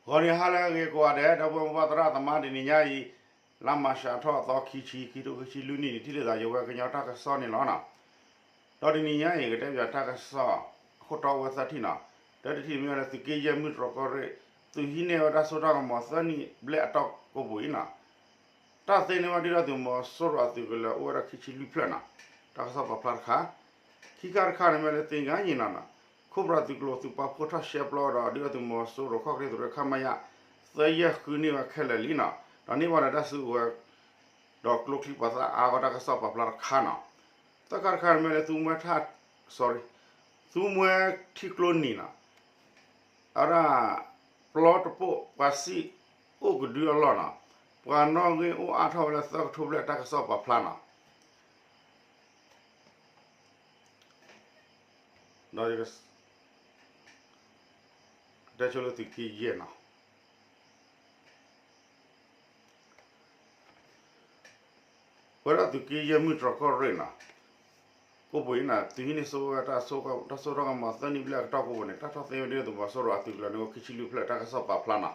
ဂီၤနံၤဟါလၢအဂ့ၤကိးဂၤဒဲး ဒီပုၢ်ဝဲၢ်မိၢ်ပၢ်သရၣ်သမါ တနံၤညါအံၤ လါမၢ်ၡးထီၣ်အသီခံဆံ ခံထိခံဆံလွံၢ်နံၣ်န့ၣ် ထံၣ်လိာ်သးယဝဲကညီတၢ်ကစီၣ်န့ၣ်လီၤနီၤ. ဒီးတနံၤညါအံၤ ကတဲပၠးတၢ်ကစီၣ် အခိၣ်တီအိၣ်ဝဲသၢထံၣ်နီၤ. တၢတထံၣ်မ့ၢ်ဝဲလၢသုးက့ယဲၢ်မုၢ်တြီၢ်ကီၢ်ရ့ၣ် သုးဟံးန့ၢ်ဝဲဒၣ်စိတၢ်ကမီၤသၢနံၣ်ဘျဲၣ်အတီၢ်ကိးပူၤအံၤနီၤ တၢ်သ့န့ၢ်ဝဲဒုၣ်ဒါသုးမီၤစိရိၤအသုးကလၢၤအိၣ်ဝဲဒၣ်ခံဆံလွံၢ်ဖျၢၣ်နီၤ. တၢ်ကစီၣ်ပာ်ဖျါတခါ ခံခါတခါန့ၣ်မ့ၢ်လၢသ့ၣ်ညါယံၤနီၤနီၤ ခိၣ်ပြးသုးကျိၤသုးပာ်ဖှိၣ်ထီၣ်ရှဲပျီဒီး ဒုၣ်ဒါသုးမီၤစိရိၤခီၣ်ချ့သုးရ့ၣ် ခမရ သၢယဲၢ်ဃုန့ၢ်ဝဲခဲလၢာ်လံနီၤ ဒီးန့ၢ်ဘၣ်ဒီးတၢ်စုကဝဲၤ ဒီးကျိချံပှၤသၣ်အါဂီၢ်တၢ်ကစီၣ်ပာ်ဖျါတခါနီၤ. သၢခါတခါန့ၣ်မ့ၢ်လၢသုးမွဲထၣ် သုးမွဲထံကျိနံၤနီၤ အဝဲဒၣ် ပျီတပိာ်ပှၤစံၣ်အိၣ်ကဒုအလီၢ်နီၤ ပှၤနီၣ်ဂံၢ်အိၣ်အါထီၣ်ဝဲလၢသၢကထိဘျဲၣ်တၢ်ကစီၣ်ပာ်ဖျါနီၤ ဒီး တဲဆိလၢသုးက့ယဲၢ်နီၤ ပဝဲဒၣ်သုးက့ယဲၢ်မုၢ်တြီၢ်ကီၢ်ရ့ၣ်နီၤ ကိးပူၤအံၤန့ၣ် သုးဟံးန့ၢ်ဆိဝဲတၢ်စိတၢ်ကမီၤသၢနံၣ်ဘျဲၣ်အကတီၢ်ကိးပူၤန့ၣ် တၢ်ထီၣ်သ့ဝဲဒၣ်သုးမီၤစိရိၤအသုးကလၢၤန့ၣ် အိၣ်ခံဆံလွံၢ်ဖျၢၣ်တၢ်ကစီၣ်ပာ်ဖျါနီၤ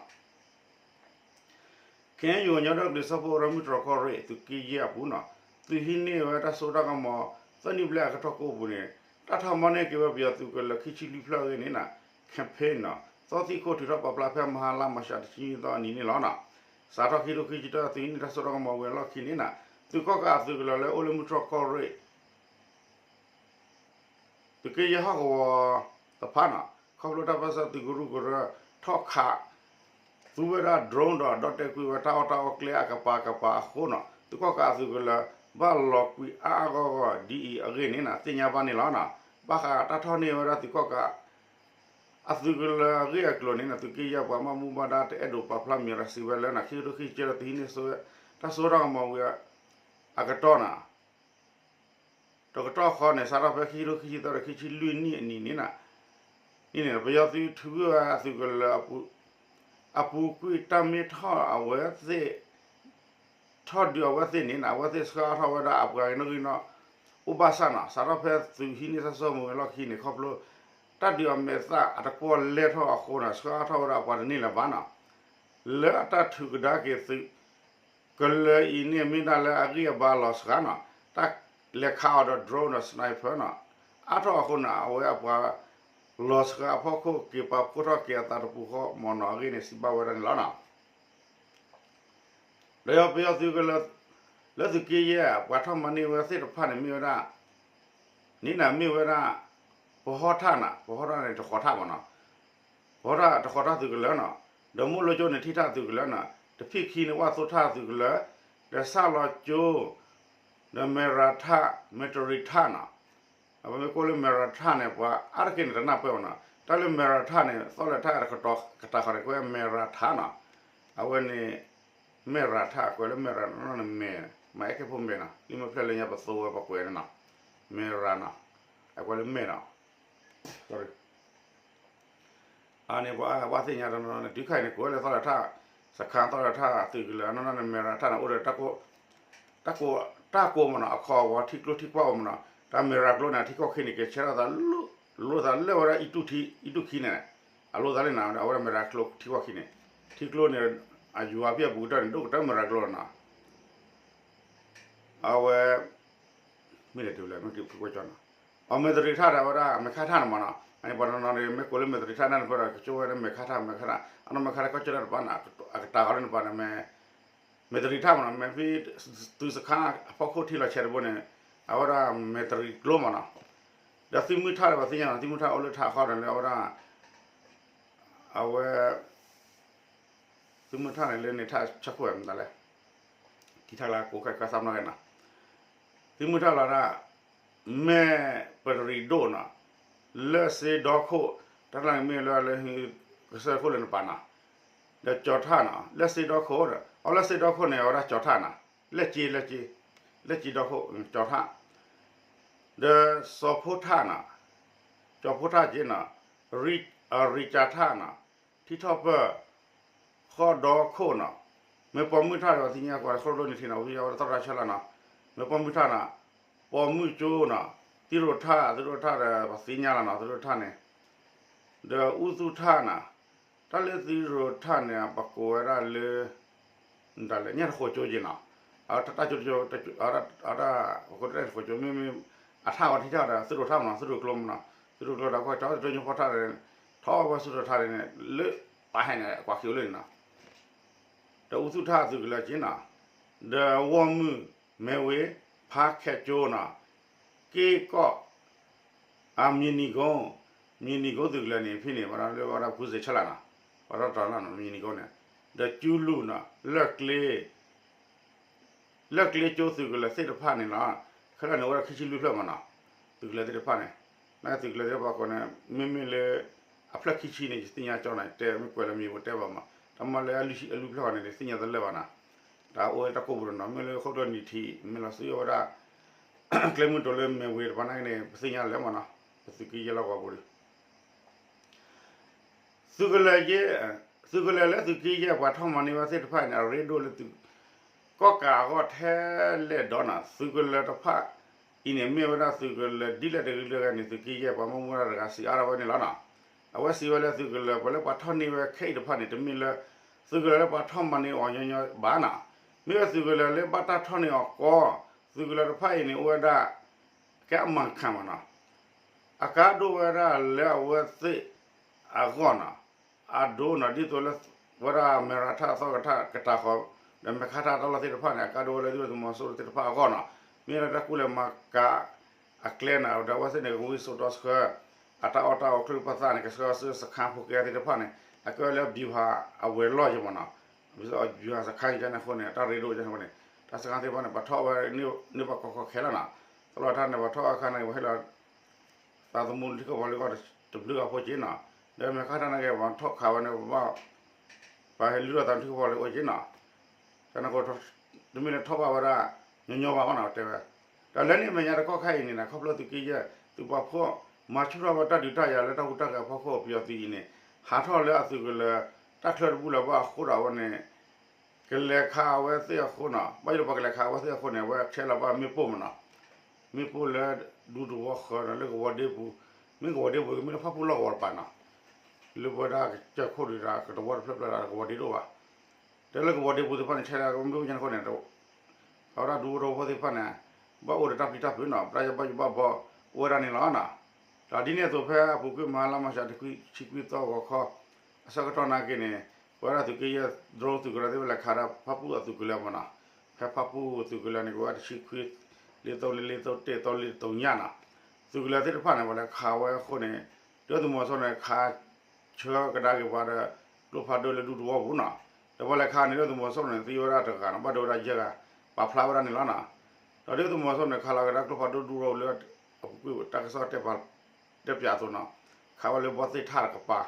ခ့ၣ်အဲၣ်ယူၣ် ကညီဒီကလုာ်စၢဖှိၣ်ကရၢမုၢ်တြီၢ်ကီၢ်ရ့ၣ် သုးက့ယဲၢ်အပူၤနီၤ သုးဟံးန့ၢ်ဝဲတၢ်စိတၢ်ကမီၤ သၢနံၣ်ဘျဲၣ်အကတီၢ်ကိးပူၤန့ၣ် တၢ်ထီၣ်မီန့ၢ်က့ၤဝဲပယီၤသုးကလၢၤခံဆံလွံၢ်ဖျၢၣ်အဂ့ၢ်န့ၣ်နီၤ campaign နီၤ သီသံၣ်ခိၣ်ထုးထီၣ်ပာ်ဖျါဖဲမဟါလါမၢ်ၡးတဆံသီအနံၤန့ၣ်လီၤနီၤ စးထီၣ်ခံထိခံဆံတၢ သုးဟံးန့ၢ်တၢ်စိတၢ်ကမီၤဝံၤအလီၢ်ခံန့ၣ်နီၤ သုးကီၣ်ကးအသုးကလၢၤလၢအိၣ်လၢမုၢ်တြီၢ်ကီၢ်ရ့ၣ် သုးက့ယဲၢ်ဟီၣ်ကဝီၤတဖၣ်နီၤ ခီဖျိတၢ်ပၢၢ်ဆၢသုးကရူၢ်ကရၢထီၣ်ခး သူဝဲဒၣ် drone ဒီးဒီၣ်တဲာ်ကွံာ်ဝဲတၢ်အီၣ်တၢ်အီကျဲအကပၤကပၤအဃိနီၤ သုးကီၣ်ကးအသုးကလၢၤ ဘၣ်လီၤကွံာ်အါအါဂီၢ်ဂီၢ်ဒ်အံၤအဂ့ၢ်န့ၣ်နီၤ သ့ၣ်ညါဘၣ်န့ၣ်လီၤနီၤ ဘၣ်ဃးတၢ်ထီၣ်န့ၢ်ဝဲဒၣ်သုးကီၣ်ကး အသုးကလၢၤအဂ့ၢ်အကျိၤန့ၣ်နီၤ သုးက့ယဲၢ်ပှၤဘၣ်မူဘၣ်ဒါတအဲၣ်ဒိးပာ်ဖျါမံၤရၤစံးဝဲလၢနီၤ ခံကထိခံဆံကၠဲဒီးသုးဟံးန့ၢ်ဆိဝဲ တၢ်စိတၢ်ကမီၤဝံၤ အကတီၢ်နီၤ တကတီၢ်ဃီန့ၣ် စးထီၣ်ဖဲခံကထိခံဆံသၢဒီးခံဆံလွံၢ်နံၣ်အနံၤန့ၣ်နီၤ န့ၣ်န့ၣ် ပယီၤသုးထုးကွံာ်ဝဲအသုးကလၢၤ အပူၤကွံာ်တၢ်မ့ၢ်ထီၣ်အဝဲသ့ၣ် ထီၣ်ဒုးအဝဲသ့ၣ်န့ၣ်နီၤ အဝဲသ့ၣ်ဆှၢအါထီၣ်ဝဲဒၣ်အပှၤဂ့ၤနီၣ်ဂံၢ်နီၣ် အိၣ်ဘၣ်ဆၣ်နီၤ စးထီၣ်ဖဲသုးဟံးန့ၢ်တၢ်စိတၢ်ကမီၤဝံၤအလီၢ်ခံန့ၣ် ခီဖျိ တၢ်ဒုးအမဲာ်သၣ်အတကွီၢ်လဲၢ်ထီၣ်အဃိနီၤ ဆှၢအါထီၣ်ဝဲဒၣ်အပှၤတန့ၢ်လၢၤဘၣ်နီၤ လၢအတၢ်ထုးကဒါက့ၤသုး ကလၢၤအံၤန့ၣ်မ့ၢ်ဒၣ်လၢအဂံၢ်အဘါလီၤစှၤနီၤ တၢ်လဲၤခးအီၤဒီး drone ဒီး sniper နီၤ အါထီၣ်အဃိန့ၣ် အဝဲအပှၤ လီၤစှၤအဖီခိၣ်က့ၤပာ်ဖှိၣ်ထီၣ်က့ၤအသးတပူၤဃီမ့ၢ်နီၤအဂ့ၢ်န့ၣ် စံးဘၣ်ဝဲဒၣ်န့ၣ်လီၤနီၤ. ဒီးပယီၤသုးကလၢၤ လၢသုးက့ယဲၢ် ပှၤထီၣ်မၤန့ၢ်ဝဲသ့ၣ်တဖၣ်န့ၣ်မ့ၢ်ဝဲဒၣ် န့ၣ်နီၤ မ့ၢ်ဝဲဒၣ် ပဟီၣ်ထၣ်နီၤ ပဟီၣ်ထၣ်န့ၣ်တဃီၤထၣ်မ့ၢ်နီၤ ပဟီၣ်ထၣ်တဃီၤထၣ်သုးကလၢၤနီၤ ဒီးမိၢ်လိကၠိန့ၣ်ထံထၣ်သုးကလၢၤနီၤ တဖံၣ်ခံန့ၣ် ဝၣ်သိထၣ်သုးကလၢၤ ဒီးဆၣ်လီၤကၠိ ဒီးမဲရၤထၣ် မဲတရံးထၣ်နီၤ အဝဲမ့ၢ်ကွၢ်လၢမဲရၤထၣ်န့ၣ် ပှၤအါတက့ၢ်န့ၣ်တနၢ်ပၢၢ်ဘၣ်နီၤ တၢ်လၢမဲရၤထၣ်န့ၣ် သီၣ်လဲၤထၣ်တကတီၢ်ကတၢၢ်ဃီန့ၣ် ကွဲးမဲရၤထၣ်နီၤ အဝဲန့ၣ် မဲရၤထၣ် ကွဲးလၢမဲရၤနီၤန့ၣ်မဲ မၤအဲၣ်ကဲဖိမဲနီၤ လံမ့ၢ်ဖျဲၣ်လၢညါပသိဝဲပကွဲးန့ၣ်နီၤ မဲရၤနီၤ အကွဲးလၢမဲနီၤ အန့ၣ်ပှၤဘၣ်သ့ၣ်ညါတနီၤန့ၣ် တုၤခါအံၤန့ၣ် ကိးဝဲလၢသီၣ်လဲၤထၣ် စခါသီၣ်လဲၤထၣ်သုးကလၢၤ အနီၢ်နီၢ်န့ၣ် မဲရၤထၣ်န့ၣ် အိၣ်ဒီး တၢ်ကိးမ့ၢ်နီၤ အခီဝဲထံကျိထံကွၢ်ဝဲမ့ၢ်နီၤ တၢ်မဲရၤကျိန့ၣ် ထံကီၢ်ခံန့ၣ် ကဲဆဲးထီၣ်သး လိၣ်သးလၢဝဲဒၣ် အံတူၢ်ခံန့ၣ် အလိၣ်သးလၢနၤ အဝဲဒၣ်မဲရၤကျိထံကီၢ်ခံန့ၣ် ထံကျိန့ၣ် အယွၤဖံးအပူၤကတၢၢ်န့ၣ် ဒိၣ်ကတၢၢ်မဲရၤကျိလီၤနီၤ အဝဲ မ့ၢ်လဲၤတုၤလဲၣ် မ့ၢ်က့ၤဖုကွၢ်ကၠီနီၤ အမဲတရံးထၣ်ဒီးဝဲဒၣ် မဲခါထၣ်န့ၣ်မ့ၢ်နီၤ အန့ၣ်ပှၤတနီၤနီၤန့ၣ် မ့ၢ်ကိးလၢမဲတရံးထၣ်န့ၣ် နဖဲဒီးကၠိဝဲလၢမဲခါထၣ် မဲခါထၣ် အနီၢ်မဲခါထၣ်ကီၢ်ကၠီၣ်တဲၣ်တပၤန့ၣ် အကတၢၢ်ဃီလၢနပၤန့ၣ် မဲ မဲတရံးထၣ်မ့ၢ်နီၤ မဲဖဲ သုးစခါအဖီခိၣ်ထံလီၤဆဲးတဘိန့ၣ် အဝဲဒၣ်မဲတရံးကျိမ့ၢ်နီၤ ဒီးသုးမုၢ်ထၣ်ဒီးပှၤသ့ၣ်ညါနီၤ သုးမုၢ်ထၣ်အိၣ်လၢထၣ်အခီဒီးလၢအဝဲဒၣ် အဝဲ သုးမုၢ်ထၣ်န့ၣ်လၢန့ၣ်ထၣ်ဆၢခိၣ်ဝဲမတၤလဲၣ် ထံထၣ်လၢကိးခါခါသးမနီၢ်ဂ့ၤနီၤ သုးမုၢ်ထၣ်လီၤဒၣ် မဲၢ်ပရံၤဒိၣ်နီၤ လၢၢ်စ့ဒီခိၣ် တၢ်လၢမ့ၢ်လၢလၢ ကစၢၢ်ခိၣ်လၢနပၤနီၤ ဒီးကၠီၤထၣ်နီၤ လၢၢ်စ့ဒီခိၣ်ဒီး အီလၢၢ်စ့ဒီခိၣ်န့ၣ် အဝဲဒၣ်ကၠီၤထၣ်နီၤ လၢၢ်စ့ လၢၢ်စ့ လၢၢ်စ့ဒီခိၣ် ကၠီၤထၣ် ဒီးစီၤဖိထၣ်နီၤ စီၤဖိထၣ်က့နီၤ ရံၣ်ကၠၤထၣ်နီၤ ထံထီၣ်ပၢၢ် ဃီၣ်ဒီခိၣ်နီၤ မ့ၢ်ပိာ်မုၣ်ထၣ်ဒီးပှၤသ့ၣ်ညါကွၢ် ခီဖျိန့ၣ်ထံနီၤ ဝံၤအဝဲဒၣ်သီၣ်တၢ်ဆၢလီၤနီၤ မ့ၢ်ပိာ်မုၣ်ထၣ်နီၤ ပိာ်မုၣ်ကၠိနီၤ သံရိၣ်ထၣ် သံရိၣ်ထၣ်ဒီးပှၤသ့ၣ်ညါလီၤနီၤ သံရိၣ်ထၣ်န့ၣ် ဒီးအူသူၣ်ထၣ်နီၤ တၢ်လၢသုးရိၣ်ထၣ်န့ၣ် ပကိးဝဲဒၣ်လၢ ဒၣ်လဲာ်ညၣ်တဃိးကၠိက့ၤနီၤ, အတၢ်ကၠိတကၠိ အတၢ် ပကိးတၢ်တဃိးကၠိ မ့မ့ၢ် အထၣ်ဂီၤထံထၣ်ဒီး သုးရိၣ်ထၣ်မနီၤ, သုးရိၣ်ကျိမနီၤ, သုးရိၣ်ကျိဒီး ကွၢ်ကၠီတတိညိဖီထၣ်ဒီး ထီၣ်ဝဲသုးရိၣ်ထၣ်န့ၣ် လၢပာ်ဟဲန့ၣ် ကွၢ်ခံအိၣ်လၢန့ၣ်နီၤ, ဒီးအူသူၣ်ထၣ်သုးကလၢၤက့ၤနီၤ, ဒီးဝီၢ်မုၢ် မဲဝ့ၤ ဖးခဲကၠိနီၤ, က့ၢ်ကီၢ် အမံၤနံၤကိ, မံၤနံၤကိသုးကလၢၤန့ၣ် ဖဲန့ၣ် ပှၤလၢဝဲဒၣ်ဖုစ့းဆၢလးနီၤ, ပှၤထီၣ်တၢ်လီၢ်နီၤ မံၤနံၤကိန့ၣ်, ဒီးကၠူလူၢ်နီၤ လၢၢ်ကျ့, လၢၢ်ကျ့ကၠိသုးကလၢၤသ့ၣ်တဖၣ်န့ၣ်လီၤ, ခဲလၢာ်န့ၣ် အိၣ်ဝဲဒၣ်ခံဆံလွံၢ်ဖျၢၣ်မနီၤ, သုးကလၢၤသ့ၣ်တဖၣ်န့ၣ်, နသုးကလၢၤသ့ၣ်တဖၣ်ကိးန့ၣ် မ့မ့ၢ်လၢ အဖျၢၣ်ခံဆံန့ၣ် ယသ့ၣ်ညါကၠီနီၤ ယတဲမ့ၢ်ကွဲးလၢမံၤပူၤတဲဘၣ်မး, တၢ်မၤလၢအလွံၢ်ဆံအလွံၢ်ဖျၢၣ်ဃီန့ၣ် ယသ့ၣ်ညါတလၢာ်ဘၣ်နီၤ, တၢ်အိၣ်ဝဲတၢ်ကိၢ်ပူၤဒီးနီၤ မ့ၢ်လၢဃိၣ်ဒိၣ်နံၤထံး မ့ၢ်လီၤစုအဝဲဒၣ် ကျဲမုၢ်တိၤလၢမဲဝ့ၤတပၤနာ်က့န့ၣ် ပသ့ၣ်ညါလၢာ်မနီၤ, ပသုးက့ယဲၢ်လီၢ်ကဝီၤပူၤဒီး သုးကလၢၤယဲၢ်, သုးကလၢၤလၢသုးက့ယဲၢ်ပှၤထီၣ်မၤန့ၢ်ဝဲသ့ၣ်တဖၣ်အံၤန့ၣ် အရ့ဒိၣ်လၢသုး ကီၢ်ကးအဂီၢ်ထဲလဲၣ်ဒီးနီၤ, သုးကလၢၤတဖၣ်အံၤန့ၣ် မ့ၢ်ဝဲဒၣ်သုးကလၢၤဒ်လဲၣ်တဂ့ၤတဂ့ၤန့ၣ် သုးက့ယဲၢ်ပှၤဘၣ်မူဘၣ်ဒါတဂၤစံးအါထီၣ်ဝဲန့ၣ်လီၤနီၤ, အဝဲစံးဝဲလၢသုးကလၢၤ ပှၤလၢပှၤထီၣ်န့ၢ်ဝဲခဲအံၤတဖၣ်န့ၣ် တမ့ၢ်လၢ သုးကလၢၤလၢပှၤထီၣ်မၤန့ၢ်အီၤညီညီဘၣ်နီၤ, မ့ၢ်ဝဲသုးကလၢၤလၢဘၣ်တၢ်ထီၣ်န့ၢ်အီၤကီ, သုးကလၢၤတဖၣ်အံၤန့ၣ် အိၣ်ဝဲဒၣ် ကဲအမၤခၣ်မနီၤ, အကါဒိၣ်ဝဲဒၣ်လၢအဝဲသ့ၣ်အဂီၢ်နီၤ, အဒိနီၤ ဒ်သိးလၢ ဝဲဒၣ်မဲရၤထၣ်အသီကထၣ်ကတၢၢ်ဃီ, ဒီးမဲာ်ခါထၣ်တၢ်လီၢ်သ့ၣ်တဖၣ်န့ၣ် အကါဒိၣ်ဝဲလၢသုးမီၤစိရိၤသ့ၣ်တဖၣ်အဂီၢ်နီၤ, မ့ၢ်လၢတၢ်ကူၣ်လဲၤမၤကၤ အကျဲန့ၣ် ဒီးအဝဲသ့ၣ်န့ၣ် ကဝံစိာ်တီဆှၢ အတၢ်အီၣ်တၢ်အီချၢပသးန့ၣ် ကဆှၢဆှၢစခါဖိကဲသ့ၣ်တဖၣ်န့ၣ် အကဲဝဲလၢ ဗျူဟာ အဝဲၤလီၢ်ယမနီၤ, ဗျူဟာစခါန့ၣ်အဃိန့ၣ် အတၢ်ရ့ဒိၣ်ယမန့ၣ် တၢ်စခါသ့ၣ်တဖၣ်န့ၣ် ပှၤထီၣ်ဝဲန့ၣ် ပှၤကီၢ်ခီခဲလၢာ်နီၤ, သလီၤထါန့ၣ် ပှၤထီၣ်အခါန့ၣ် ပှၤဟ့ၣ်လီၤ သးသမူထံကီၢ်ပီၤလ့ကီၢ်တဘျုးဂၤဖိက့နီၤ, ဒီးမဲာ်ခါထၣ်န့ၣ်က့ ပှၤထီၣ်ခးဝဲန့ၣ် ပဘၣ် ပှၤဟဲလုၢ်ထီၣ်သးထံကီၢ်ပီၤလ့အိၣ်က့နီၤ, တၢ်န့ၣ် တမ့ၢ်လၢထီၣ်ဘၣ်ဝဲဒၣ် ညီညီဘၣ်ဘၣ်နီၤ တဲဝဲ, ဒီးလၢန့ၣ်အမဲာ်ညါတကီၢ်ခါအံၤန့ၣ် ခီဖျိသုးက့ယဲၢ် သုးပာ်ဖှိၣ် မၤဆူၣ်ထီၣ်ဝဲတၢ်ဒုးတၢ်ယၤလၢတၢ်ဟူးတၢ်ဂဲၤအဖီခိၣ်ပယီၤသုးအံၤန့ၣ် ဟးထီၣ်လၢအသုးကလၢၤ တၢ်ချၢတဘူၣ်လၢၤဘၣ်အဃိဒီးအဝဲန့ၣ် ကလဲၤခးဝဲသ့ၣ်အဃိနီၤ, ဘၣ်ယိၣ်ပှၤကလဲၤခးဝဲသ့ၣ်အဃိန့ၣ် အဝဲဆဲးလီၤဘၣ်မ့ၣ်ပိၢ်မနီၤ, မ့ၣ်ပိၢ်လၢဒူသဝီဃၢၤဒီးလၢကဝီၤဒ့ပူၤ, မ့ၢ်ကဝီၤဒ့ပူၤ မ့ၢ်လၢဖၣ်ပူၣ်လီၢ်ကဝီၤတပၤနီၤ, လၢပဝဲဒၣ်ကစၢၢ်ခိၣ်ဒုးဒီးကတဝီတဖျၢၣ်ဖျၢၣ်ဒီးကဝီၤဒ့ဒိၣ်ဘၣ်, တဲလၢကဝီၤဒ့ပူၤသ့ၣ်တဖၣ်န့ၣ် ဆဲးလီၤမ့ၣ်ပိၢ်ညါအဃိန့ၣ် အဝဲဒၣ်ဒူသဝီဖိသ့ၣ်တဖၣ်န့ၣ် ဘၣ်အိၣ်ဒီးတၢ်ပျံၤတၢ်ဖုးနီၤ, ပတၢ်ယီၢ်ဘၣ်ယီၢ်ဘၣ်ဘီအိၣ်ဝဲဒၣ်န့ၣ်လီၤနီၤ, ဒီးဒ်န့ၣ်အသိးဖဲအပူၤကွံာ်မဟါလါမၢ်ၡး တခွံဆံခွံသီဂီၤခီ အဆၢကတီၢ်နာ်က့န့ၣ် ပဝဲဒၣ်သုးက့ယဲၢ် drone သုးကရၢသ့ၣ်ဝဲလဲၤခးဒီးဖၣ်ပူၣ်အသုးကလၢၤမနီၤ, ဖဲဖၣ်ပူၣ်သုးကလၢၤန့ၣ် ကဝဲတဆံခွံ လ့ၤသိလ့ၤ လ့ၤသိတ့ၢ် သီလ့ၤတညၣ်နီၤ, သုးကလၢၤသ့ၣ်တဖၣ်န့ၣ် ပှၤလဲၤခးဝဲအဃိန့ၣ် ဒုၣ်ဒါသုးမီၤစိရိၤန့ၣ် ခးဆှၢကဒါက့ၤပှၤဒီး ကျိဖးဒိၣ်လၢဒူသဝီပူၤနီၤ, ဒီးပှၤလဲၤခးန့ၣ် ဒုၣ်ဒါသုးမီၤစိရိၤန့ၣ် သံဝဲဒၣ်တဂၤနီၤ, ဘၣ်ဒိဝဲဒၣ်ယဲၢ်ဂၤ ပာ်ဖျါဝဲဒၣ်န့ၣ်လီၤနီၤ, ဒီးဒုၣ်ဒါသုးမီၤစိရိၤန့ၣ် ခးလီၤကဒါကျိဖးဒိၣ်ဒူသဝီလၢ အပူၤကွံာ်တၢ်ကစီၣ်တဲပာ် တဲပၠးအသိးနီၤ, ခးဝဲလၢဘီသ့ၣ်ထၣ်တကပၤ,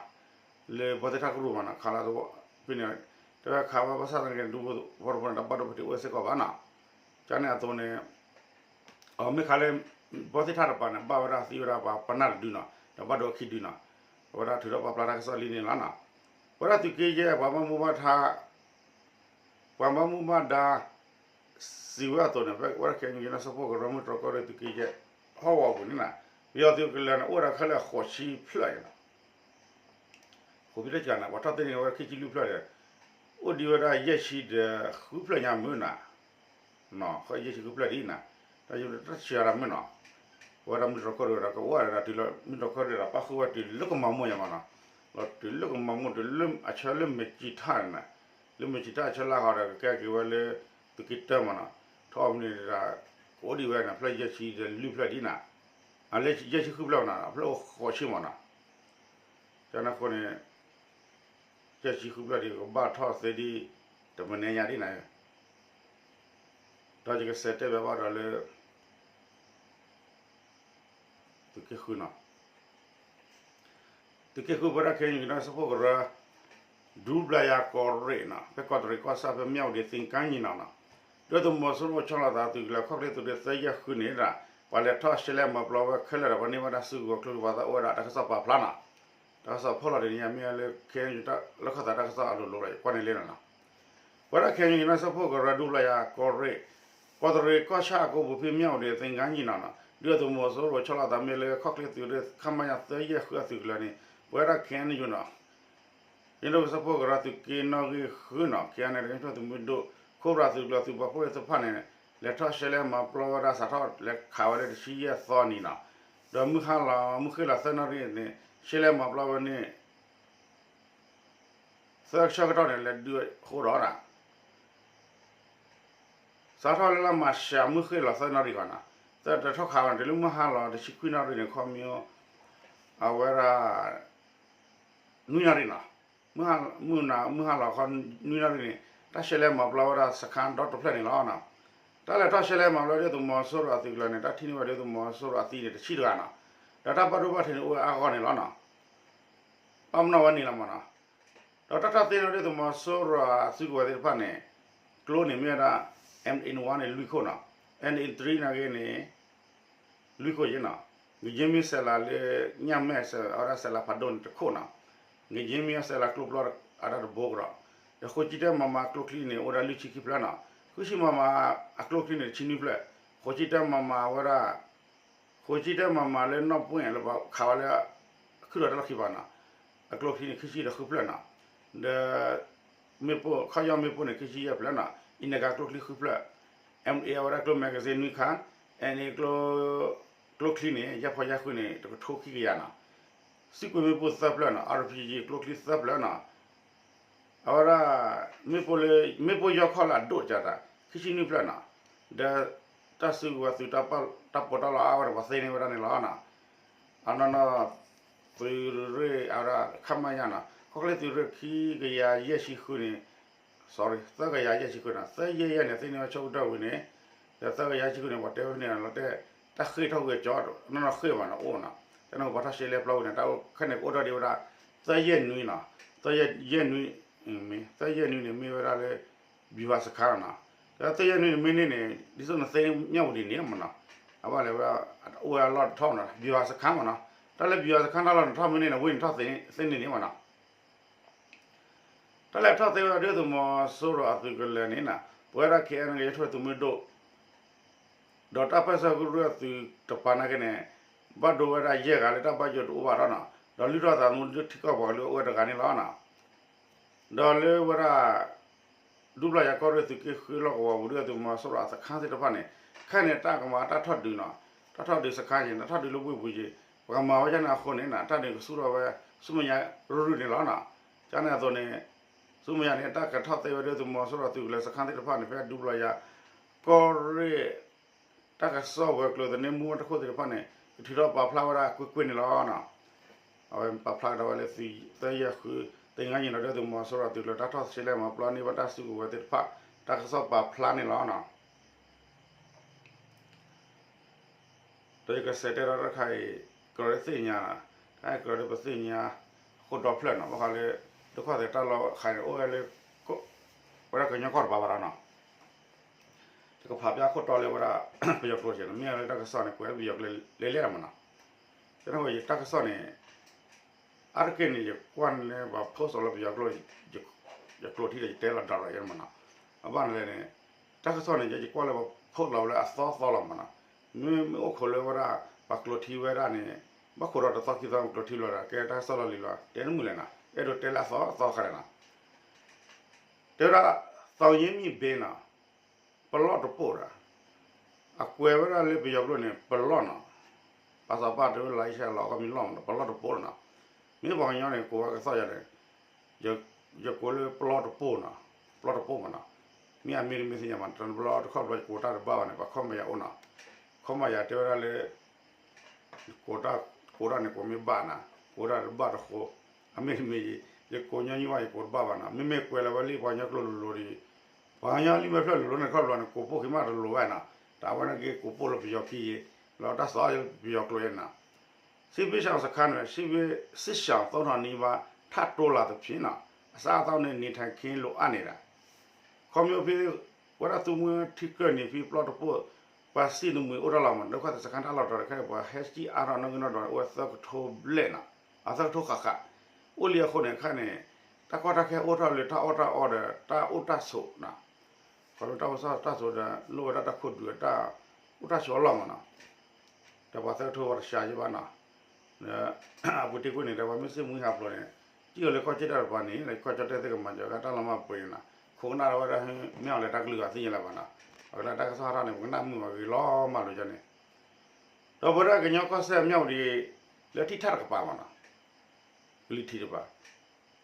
လၢဘီသ့ၣ်ထၣ်ကရူၢ်မနီၤ, ခးလီၤသဝီဖဲန့ၣ်, တဲဝဲခးဝဲဘၣ်ဆၣ်သနာ်က့ ဒူသဝီတဖီန့ၣ် တၢ်ဘၣ်ဒိဖဲတအိၣ်စ့ၢ်ကီးဘၣ်နီၤ, ကန့ၣ်အသိးန့ၣ် အမ့ၢ်ခးလၢ ဘီသ့ၣ်ထၣ်တကပၤန့ၣ် ဘၣ်ဝဲဒၣ်သံဝဲဒၣ်ပှၤပနၢ်တဒုနီၤ, ဒီးဘၣ်ဒိခံဒုနီၤ, အဝဲဒၣ်ထုးထီၣ်ပာ်ဖျါတၢ်ကစီၣ်လံန့ၣ်လီၤနီၤ, ပဝဲဒၣ်သုးက့ယဲၢ် ပှၤဘၣ်မူဘၣ်ဒါ ပှၤဘၣ်မူဘၣ်ဒါ စံးဝဲအသိးန့ၣ် ဖဲဝဲဒၣ်ခဲအံၤ ကညီဒီကစၢ်ဖှိၣ်ကရၢမုၢ်တြီၤကီၢ်ရ့ၣ်သုးက့ယဲၢ် ဟီၣ်ကဝီၤပူၤန့ၣ်နီၤ, ပယီၤသုးကလၢၤန့ၣ် အိၣ်ဝဲဒၣ်ခဲလၢာ်ဃိးဆံဖျၢၣ်န့ၣ်လီၤ, ဃိးဖျၢၣ်တကးန့ၣ် ပှၤထီၣ်သ့န့ၢ်ဝဲခံဆံလွံၢ်ဖျၢၣ်ဒီး အိၣ်ဒံးဝဲဒၣ်ယဲၢ်ဆံဒီးဃုဖျၢၣ်ညါမုၢ်နၤ ဃိးယဲၢ်ဆံဃုဖျၢၣ်ဒ်အံၤနၤ, တၢ်ယိတၢ်ဆံးအါတမုၢ်နီၤ, ပဝဲဒၣ်မုၢ်တြီၤကီၢ်ရ့ၣ်ဒီး ကဝဲဒၣ်တုၤလၢမုၢ်တြီၤကီၢ်ရ့ၣ်ဒီး ပၣ်ဃုာ်ဝဲတုၤလၢကမၤမိၢ်ညါမးနီၤ, ဒီးတုၤလၢကမၤမိၢ်တုၤလၢအဆၢလၢမဲာ်ကံၤထၣ်န့ၣ်, လၢမဲာ်ကံၤထၣ်အဆၢလၢဟီဒီး ကကဲက့ၤဝဲလၢ သုးက့တၢမးနီၤ, ထီၣ်မနုၤဒၣ် ကအိၣ်ဒံးဝဲန့ၣ် ဖျၢၣ်ယဲၢ်ဆံဒီးလွံၢ်ဖျၢၣ်ဒ်နၤ, အလၢယဲၢ်ဆံဃုဖျၢၣ်နၤ ဖျၢၣ်အိၣ်ဃိးဆံမးနီၤ, ကန့ၣ်အဃိန့ၣ် ယဲၢ်ဆံဃုဖျၢၣ်ဒ်ကဘၣ်ထီၣ်သ့ဒ် တမံၤညါဒ်နၤ ဒီးယကစးတဲဘၣ်ဘၣ်ဒီးလၢ သုးက့ဃုနီၤ, သုးက့ဃု ပဝဲဒၣ်ခဲအံၤ ကညီဒီကစၢ်ဖှိၣ်ကရၢ ဒူဘျးယၤကီၢ်ရ့ၣ်နီၤ ဖဲကီးတရံးကီၢ်ဆၣ်ဖဲမၠၣ်ဝတံၤသ့ၣ်ကါညီနီၤနီၤ, ဒုၣ်ဒါသုးမီၤစိရိၤဆီလီၤသးသုးကလၢၤခီၣ်ချ့သုးရ့ၣ်သၢယဲၢ်ဃုန့ၣ်ဒီး ပှၤလဲၤထီၣ်ရှဲလဲၣ်မၤပျီဝဲခဲလၢာ်ဒီး ပှၤန့ၢ်ဘၣ်တၢ်စုကဝဲၤကျိဖးသးအိၣ်ဝဲဒၣ်တၢ်ကစီၣ်ပာ်ဖျါနီၤ, တၢ်ကစီၣ်ဖီၣ်လီၤတနံၤညါမ့ၢ်လၢခဲအံၤ လၢခီၣ်သးတၢ်ကစီၣ်အလိၤလိၤဒီး ယကွၢ်န့ၣ်လံနီၤနီၤ ပဝဲဒၣ်ခဲအံၤ ကညီဒီကစၢ်ဖှိၣ်ကရၢဒူဘျးယၤကီၢ်ရ့ၣ် ကီးတရံးကီၢ်ဆၣ်အကိပူၤဖဲမၠၣ်ဝတံၤသ့ၣ်ကါညီနီၤနီၤ ဒုၣ်ဒါသုးမီၤစိရိၤဆီလီၤသးမ့ၢ်လၢခီၣ်ချ့သုးရ့ၣ် ခမရ သၢယဲၢ်ဃုအသုးကလၢၤန့ၣ် ပဝဲဒၣ်ခဲအံၤန့ၣ်ယိၤနီၤ ဒ်သိးကစီၣ်ဖိကရၢသုးက့နီၣ်ဂံၢ်ဃုနီၤ ခဲအံၤန့ၣ် ကညီတၢ်ထီၣ်သုးမုၢ်ဒိၣ် ခိၣ်ရၤသုးကျိၤသုးပာ်ဖှိၣ်သ့ၣ်တဖၣ်န့ၣ် လဲၤထီၣ်ရှဲလဲမၤပျီဝဲဒၣ် စးထီၣ်လဲၤခးဝဲလၢတဆံယဲၢ်သီနံၤနီၤ, ဒီးမုၢ်ဟါလီၤ မုၢ်ဃ့ၢ်လီၤသၢနၣ်ရံၣ်န့ၣ် ရှဲလဲမၤပျီဝဲန့ၣ် သၢဆၢကတီၢ်န့ၣ် လဲၤဒုးဃိဒီးနီၤ စးထီၣ်လၢလါမၢ်ၡး မုၢ်ဃ့ၢ်လီၤသၢနၣ်ရံၣ်ဃီနီၤ, သၢတထီၣ်ခးဝဲန့ၣ် တုၤလၢမုၢ်ဟါလီၤတဆံခွံနၣ်ရံၣ်န့ၣ် ခီမ့ၢ် အဝဲဒၣ် နွံနၣ်ရံၣ်နီၤ, မုၢ်ဟါလီၤခီနွံနၣ်ရံၣ်န့ၣ် တၢ်ရှဲလဲမၤပျီဝဲဒၣ်စခါဒီတဖျၢၣ်န့ၣ်လီၤနီၤ, တၢ်လဲၤထီၣ်ရှဲလဲမၤပျီဒုၣ်ဒါသုးမီၤစိရိၤအသုးကလၢၤန့ၣ် တၢ်ထံၣ်န့ၢ်ဝဲဒုၣ်ဒါသုးမီၤစိရိၤအသံန့ၣ် တဆံတဂၤနီၤ, ဒီးတၢ်ဘၣ်ဒိဘၣ်ထံးန့ၣ် အိၣ်ဝဲအါဂီၢ်န့ၣ်လီၤနီၤ ဒီးတၢ်ထီၣ်သ့န့ၢ်ဒုၣ်ဒါသုးမီၤစိရိၤအစုကဝဲၤသ့ၣ်တဖၣ်န့ၣ် ကျိန့ၣ်မ့ၢ်ဝဲဒၣ် M A one န့ၣ် လွံၢ်ခိၣ်နီၤ, M A three နာ်က့န့ၣ် လွံၢ်ခိၣ်ယဲနီၤ, ငက့မ့ၢ်စဲးလၤလၢ ညၣ်မဲၣ်စဲး အဝဲဒၣ်စဲးလၤဖးဒိၣ်န့ၣ်တခိၣ်နီၤ, ငက့မ့ၢ်စဲးလၤကျိပျီအတၢ်တဘိကဒီး, ဒီးဃိးကၠံတၢ MM အကျိချံန့ၣ် အိၣ်ဝဲဒၣ်လွံၢ်ဆံခံဖျၢၣ်နီၤ, ဃုဆံ MM အကျိချံန့ၣ် တဆံနွံဖျၢၣ်, ဃိးကၠံတၢ MM ဝဲဒၣ် ဃိးကၠံတၢ MM လၢနီၣ်ပှဲၢ်လၢပှၤခးဝဲလၢ အခုၣ်ဒီးတၢ်လီၢ်ခံဘၣ်နီၤ, အကျိချံန့ၣ် ခံဆံဒီးဃုဖျၢၣ်နီၤ, ဒီး မ့ၣ်ပိၢ် ခီၣ်ယီၢ်မ့ၣ်ပိၢ်န့ၣ် ခံဆံယဲၢ်ဖျၢၣ်နီၤ, အံၤန့ၣ်ကကျိချံဃုဖျၢၣ်, MA အဝဲဒၣ်ကျိ magazine နွံခါ, အံၤန့ၣ် ကျိချံန့ၣ် ယဲၢ်ဖီယဲၢ်ဃုန့ၣ် တကထိခံကယၤနီၤ, စုကွံာ်မ့ၣ်ပိၢ်သၢဖျၢၣ်နီၤ, RPG ကျိချံသၢဖျၢၣ်နီၤ အဝဲဒၣ် မ့ၣ်ပိၢ်လၢ မ့ၣ်ပိၢ်ယီၢ်ခီၣ်လၢအဒိၣ်ကတၢၢ် ခံဆံနွံဖျၢၣ်နီၤ, ဒီးတၢ်စုကဝဲၤသုး တၢ်ပီးတၢ်လီအါဝဲန့ၣ် ပှၤသ့န့ၢ်ဝဲဒၣ်န့ၣ်လီၤနီၤ, အနီၢ်နီၢ် သုးရ့ၣ်အဝဲဒၣ် ခမရ နီၤ, ခီၣ်ချ့သုးရ့ၣ်ခံကယၤယဲၢ်ဆံဃုန့ၣ် sorry သၢကယၤယဲၢ်ဆံဃုနီၤ, သၢယဲၢ်ယဲၢ်န့ၣ် သ့န့ၢ်ဝဲဆိကတၢၢ်ဝံၤန့ၣ်, ဒီးသၢကယၤယဲၢ်ဆံဃုန့ၣ် ပှၤတဲဝဲန့ၣ်လီၤတဲ, တၢ်ဃ့ၢ်ထီၣ်ဝံၤအကၠီ နီၢ်နီၢ်ဃ့ၢ်မးနီၤ အိၣ်နီၤ, တၢ်န့ၣ်ပှၤထီၣ်ရှဲလဲပျီဝံၤန့ၣ် တၢ်အိၣ်ခဲန့ၣ် ကအိၣ်ထီၣ်ဒံးဝဲဒၣ် သၢယဲၢ်နွံနီၤ, သၢယဲၢ်နွံ မ့ၢ် သၢယဲၢ်နွံန့ၣ် မ့ၢ်ဝဲဒၣ်လၢ ဗျူဟာစခန်းနီၤ, ဒီးသၢယဲၢ်နွံန့ၣ် မ့ၢ်န့ၣ်န့ၣ် ဒ်သိးနသ့ၣ်ညါဝံၤဒ်န့ၣ်မးနီၤ, အဘၣ်လဲၣ်ဝဲဒၣ် အိၣ်ဝဲအလီၢ်တထီၣ်မးနီၤ ဗျူဟာစခန်းမးနီၤ, တၢ်လၢ ဗျူဟာစခန်း တၢ်လီၢ်တထီၣ်မ့ၢ်န့ၣ်န့ၣ် ဝ့ၢ်န့ၣ်ထီၣ်သ့န့ၣ်န့ၣ်မးနီၤ တၢ်လဲၤထီၣ်သ့ဝဲဒၣ်ဒုၣ်ဒါသုးမီၤစိရိၤအသုးကလၢၤန့ၣ်နီၤ, ပဝဲဒၣ် ခဲအံၤန့ၣ် ကညီတၢ်ထီၣ်သုးမုၢ်ဒိၣ် ဒီးတၢ်ပၢၢ်ဆၢကရူၢ်အသုးတပၤနာ်က့န့ၣ်, ဘၣ်ဒိဝဲဒၣ်ယဲၢ်ဂၤလၢတၢ်ဘၣ်ယိၣ်တအိၣ်ဘၣ်ဒီးနီၤ, ဒီးလုၢ်ထီၣ်သးသမူဒုးထံကီၢ်ပှၤကလုာ်အိၣ်ဝဲတဂၤန့ၣ်လီၤနီၤ. ဒီးလၢဝဲဒၣ် ဒူပျီယၤကီၢ်ရ့ၣ်သုးက့ဃုလီၢ်ကဝီၤပူၤဒုၣ်ဒါသုးမီၤစိရိၤအစခန်းသ့ၣ်တဖၣ်န့ၣ်, ခဲအံၤန့ၣ် တၢ်ကမၤတၢ်ထီၣ်ဒုးနီၤ, တၢ်ထီၣ်ဒုးစခန်းန့ၣ် တၢ်ထီၣ်ဒုးလၢဝ့ၢ်ပူၤယံၤ, ပကမၤဝဲဒ်န့ၣ်အဃိန့ၣ်နီၤ, တၢ်ဒုးကဆူၣ်ထီၣ်ဝဲ ဆူမဲာ်ညါရုၢ်ရုၢ်န့ၣ်လီၤနီၤ. ကန့ၣ်အသိးန့ၣ် ဆူမဲာ်ညါန့ၣ် တၢ်ကထီၣ်သ့ဝဲဒၣ်သုးမီၤစိရိၤသုးကလၢၤစခန်းသ့ၣ်တဖၣ်န့ၣ် ဖဲဒူပျီယၤကီၢ်ရ့ၣ် တၢ်ကစီၣ်ဝဲၤကျိၤသန့မူဝဲတခိၣ်သ့ၣ်တဖၣ်န့ၣ် ကထုးထီၣ်ပာ်ဖျါဝဲဒၣ်ကွ့ၢ်ကွ့ၢ်န့ၣ်လီၤနီၤ. အဝဲပာ်ဖျါကဒီးဝဲလၢ သၢယဲၢ်ဃု သၢနွံညါန့ၣ်ဒီး ဒုၣ်ဒါသုးမီၤစိရိၤသုးကလၢၤတၢ်ထီၣ်ရှဲလဲမၤပျီန့ၢ်ဘၣ်တၢ်စုကဝဲၤသ့ၣ်တဖၣ် တၢ်ကစီၣ်ပာ်ဖျါန့ၣ်လီၤနီၤ. ဒီးယကစးတဲဒီးတၢ်တခါအံၤ ကရၢသ့ၣ်ညါနီၤ, တၢ်ကရၢလၢပသ့ၣ်ညါ အခိၣ်ဒီဖျၢၣ်နီၤ, ဘၣ်ဃးလၢ ဒုက္ခသည်တၢ်လီၢ်ခါန့ၣ် အိၣ်ဝဲလၢ ဝဲဒၣ်ကညီကီၢ်တဘၣ်ဘၣ်ဒီးနီၤ. ယကဖးပျၢ်ခိၣ်တီလၢဝဲဒၣ် ပယီၤကျိာ်တက့ၢ်နီၤ, မ့ၢ်လၢတၢ်ကစီၣ်န့ၣ် ကွဲးပယီၤကျိာ်လဲၤလဲၤမးနီၤ. တၢ်ကစီၣ်န့ၣ် အါတက့ၢ်န့ၣ် ယကွၢ်န့ၢ်ပှၤ post လီၤပယီၤကျိာ်, ယကျိာ်ထံဒီးယတဲလီၤ direct ယဲမးနီၤ. အဘၣ်န့ၣ်လဲၣ်န့ၣ် တၢ်ကစီၣ်န့ၣ် ယကွၢ်လၢပှၤ post လီၤဝဲလၢအသီသီလီၤမးနီၤ. မ့ၢ်မ့ၢ်အိၣ်ခိးလၢဝဲဒၣ် ပှၤကျိာ်ထံဝဲဒၣ်န့ၣ် ဘၣ်ခိးဒီးတသီခံသီ ကျိာ်ထံလီၤဒီး ကဲတၢ်ကစီၣ်လီၤလံလီၤ တဲတမုာ်လဲၣ်နီၤ, အဲၣ်ဒိးတဲလၢအသီသီခါလဲၣ်နီၤ. တဲဝဲဒၣ် သောင်ရင်းမြစ် ဘ့နီၤ, ပလီၢ်တပိၢ်ဒီး အကွဲးဝဲဒၣ်လၢပယီၤကျိာ်န့ၣ် ပလီၢ်နီၤ, ဘၣ်ဆၣ်ဘၣ်တဲဝဲလၢယဆဲးလီၤ အခီပညီလီၢ်မးနီၤ, ပလီၢ်တပိၢ်လီၤနီၤ. မ့ၢ်ပှၤကညီန့ၣ် ကိးဝဲကသီၣ်ယၤန့ၣ် ယကိးလၢပလီၢ်တပိၢ်နီၤ, ပလီၢ်တပိၢ်မးနီၤ. မ့ၢ်အမ့ၢ်တမ့ၢ်သ့ၣ်ညါမး တဘျီတခီၣ်ဘျီ ယကိးတၢ်တဘၣ်ဘၣ်န့ၣ် ပှၤခီၣ်မယၤအိၣ်နီၤ, ခီၣ်မယၤတဲဝဲဒၣ်လၢ ကိးတၢ် ကိးတၢ်န့ၣ် ကိးမ့ၢ်ဘၣ်နၤ, ကိးတၢ်တဘၣ်တဃိ, အမ့ၢ်တမ့ၢ် ယကိးညီနုၢ်ဘၣ် ယကိးတဘၣ်ဘၣ်နီၤ, မ့မ့ၢ်ကွဲးလီၤဝဲလံ ပှၤကညီကျိာ်လိၤလိၤဒီး ပှၤကညီလံမ့ၢ်ဖျၢၣ်လိၤလိၤန့ၣ် ခီၣ်ဘျီန့ၣ် ကိးပိၢ်က့ၤမးတလိၤဝဲနီၤ, တၢ်ဝဲန့ၣ်က့ၤကိးပိၢ်လၢပယီၤခံယံၤ, လီၤတၢ်သီပယီၤကျိာ်အံၤနီၤ. စစ်ရှောင်စခန်းတွေ စစ်ရှောင် သုံးထောင်နီးပါး ထပ်တိုးလာသဖြင့်နီၤ, အစားအသောက်နဲ့ နေထိုင်ခင်း လိုအပ်နေတာ ခီဖျိဖဲ ဝဲဒၣ်သူမှံထံကၢၢ်န့ၣ် ဖဲပလီၢ်တပိၢ် ပှၤစံၣ်တမှံၤအိၣ်တၢ်လီၤမး ဒုက္ခသည်စခန်းတၢ်လီၢ်တတီၤတခါန့ၣ် ပှၤဟဲစံၣ်အါထီၣ်နီၣ်ဂံၢ်နီၣ်ဒွးန့ၣ် အိၣ်ဝဲသၢကထိဘျဲၣ်နီၤ, အသၢကထိဃၣ်ဃၣ်, အိၣ်လံအဃိန့ၣ် ခဲအံၤန့ၣ် တၢ်ကီတၢ်ခဲအိၣ်ထီၣ်လၢတၢ်အီၣ်တၢ်အီဒီး တၢ်အိၣ်တၢ်ဆိးနီၤ, ခီဖျိတၢ်အိၣ်တၢ်ဆိးဒီး လိၣ်ဝဲဒၣ်တၢ်ခိၣ်ဒုးတၢ်အိၣ်တၢ်ဆိးအလီၢ်မးနီၤ, ဒီးပှၤသၢကထိဝဲတစှၤယံၤဘၣ်နီၤ, အပူၤတ့ၢ်ကွံာ်န့ၣ် ဒီးပှၤမ့ၢ်စံၣ်မှံဟးဖျိးန့ၣ် ထံၣ်အီၤလၢကီၢ်ကၠီၣ်တဲၣ်တကပၤန့ၣ် လၢကီၢ်ကၠီၣ်တဲၣ်သ့ၣ်ကမၤစၢၤကတၢ်လီၤမၢ်ပှဲၤန့ၣ်နီၤ, ခိးကနၣ်ဝဲဒၣ် မ့ၢ်အီၤလၢတၢ်ကလုၢ်ဂၤသ့ၣ်ညါလၢၤဘၣ်နီၤ, အကလၢတၢ်ကစီၣ်ဟးထီၣ်န့ၣ် ပကနၣ်မုာ်ဘၣ်ဂ့ၤလီၤမၢ်လိၤကန့ၣ်, ဒီးပဝဲဒၣ်ကညီကီၢ်စဲၣ်မၠၣ်ဝတံၤ လၢထံထၣ်တကပၤမးနီၤ, ကလံၤထံးတကပၤ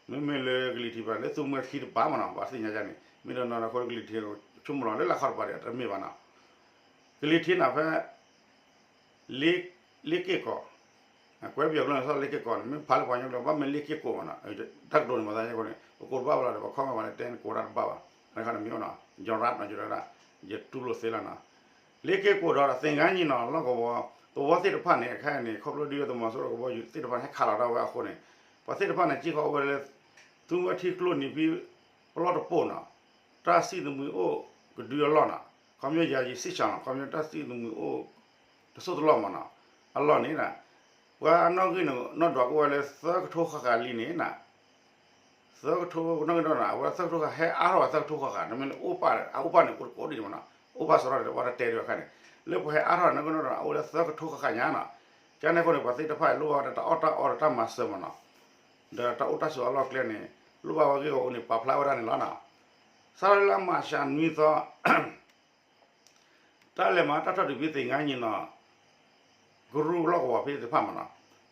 မ့မ့ၢ်လၢကလံၤထံးတကပၤ လၢသူမွဲထံတကပၤမးနီၤ, ပှၤသ့ၣ်ညါယါန့ၣ် မ့ၢ်တနီၤနီၤအဃိကလံၤထံး ဆိကမိၣ်လီၤလၢလၢခီတကပၤဒီး တမ့ၢ်ဘၣ်နီၤ, ကလံၤထံးန့ၣ်ဖဲ လ့က့ၢ်ကီး, ကွဲးပယီၤကျိာ်န့ၣ် စီၤလ့က့ၢ်ကီးန့ၣ် မ့ၢ်ဖးလၢပှၤကညီကျိာ် ဘၣ်မ့ၢ်လ့က့ၢ်ကိးမးနီၤ, တၢ်ကတိၤန့ၣ် ပှၤသးယဲၢ်ကိးန့ၣ် ပကိးတဘၣ်ဘၣ်လီၤဒီး ပcommentဘၣ်လၢတဲန့ၣ် ကိးတၢ်တဘၣ်ဘၣ်, တခါန့ၣ်မ့ၢ်အိၣ်နီၤ, ယရၣ်နီၤ ယရၣ်ဒၣ်, ယတူၢ်လိာ်သ့လီၤနီၤ, လ့က့ၢ်ကိးဒီးသ့ၣ်ငါနံၣ်နီၤ လီၢ်ကဝီၤ, သဝီသ့ၣ်တဖၣ်န့ၣ် ခဲအံၤန့ၣ် ခီဖျိဒုးသုးမီၤစိရိၤကဘီယူၤသ့ၣ်တဖၣ်န့ၣ် ဟဲခးလီၤတၢ်ဝဲအဃိန့ၣ်, ပှၤသ့ၣ်တဖၣ်န့ၣ် က့ၢ်ဃီဝဲလၢ သူဝဲထံကျိနံၤဖံ ပလီၢ်တပိၢ်နီၤ, တၢ်စံၣ်သမုံၤအိၣ်ကဒုအလီၢ်နီၤ, ခီပညီယၤယစံၣ်ဆၣ်နီၤ, ခီပညီတၢ်စံၣ်သမုံၤအိၣ် တစိၢ်တလီၢ်မးနီၤ, အလီၢ်န့ၣ်နီၤ, ပှၤအနီၣ်ဂံၢ်န့ၣ် နီၣ်ဒွးကအိၣ်ဝဲလၢသၢကထိဃၣ်ဃၣ်လံန့ၣ်နီၤ, သၢကထိနီၣ်ဂံၢ်နီၣ်ဒွးနီၤ အဝဲသၢကထိဃၣ် ဟဲအါထီၣ်ဝဲသၢကထိဃၣ်ဃၣ် နမ့ၢ်လၢအိၣ်ပၢ် အအိၣ်ပၢ်န့ၣ် အိၣ်တကိးဒံးမးနီၤ, အိၣ်ပၢ်စရီဒီး ပှၤတတဲဒံးအခါန့ၣ်, လၢပှၤဟဲအါထီၣ်နီၣ်ဂံၢ်နီၣ်ဒွး အအိၣ်လၢသၢကထိဃၣ်ဃၣ်ညါနီၤ, ကန့ၣ်အဃိန့ၣ် ပှၤသ့ၣ်တဖၣ်အံၤ လိၣ်ဘၣ်ဝဲဒၣ်တၢ်အီၣ်တၢ်အီဒီးတၢ်မၤစၢၤမးနီၤ, ဒီးတၢ်အိၣ်တၢ်ဆိးအလီၢ်ကျဲန့ၣ် လိၣ်ဘၣ်ဝဲဂ့ၢ်ဂီၢ်အူန့ၣ် ပာ်ဖျါဝဲဒၣ်န့ၣ်လီၤနီၤ, စးထီၣ်လၢမၤရှးနွံသီ တၢ်လဲၤမၤတၢ်ထီၣ်ဒုးဖဲသ့ၣ်ငါနံၣ်နီၤ, ကရူၢ်လီၢ်ကဝီၤဖဲသ့ၣ်တဖၣ်မးနီၤ,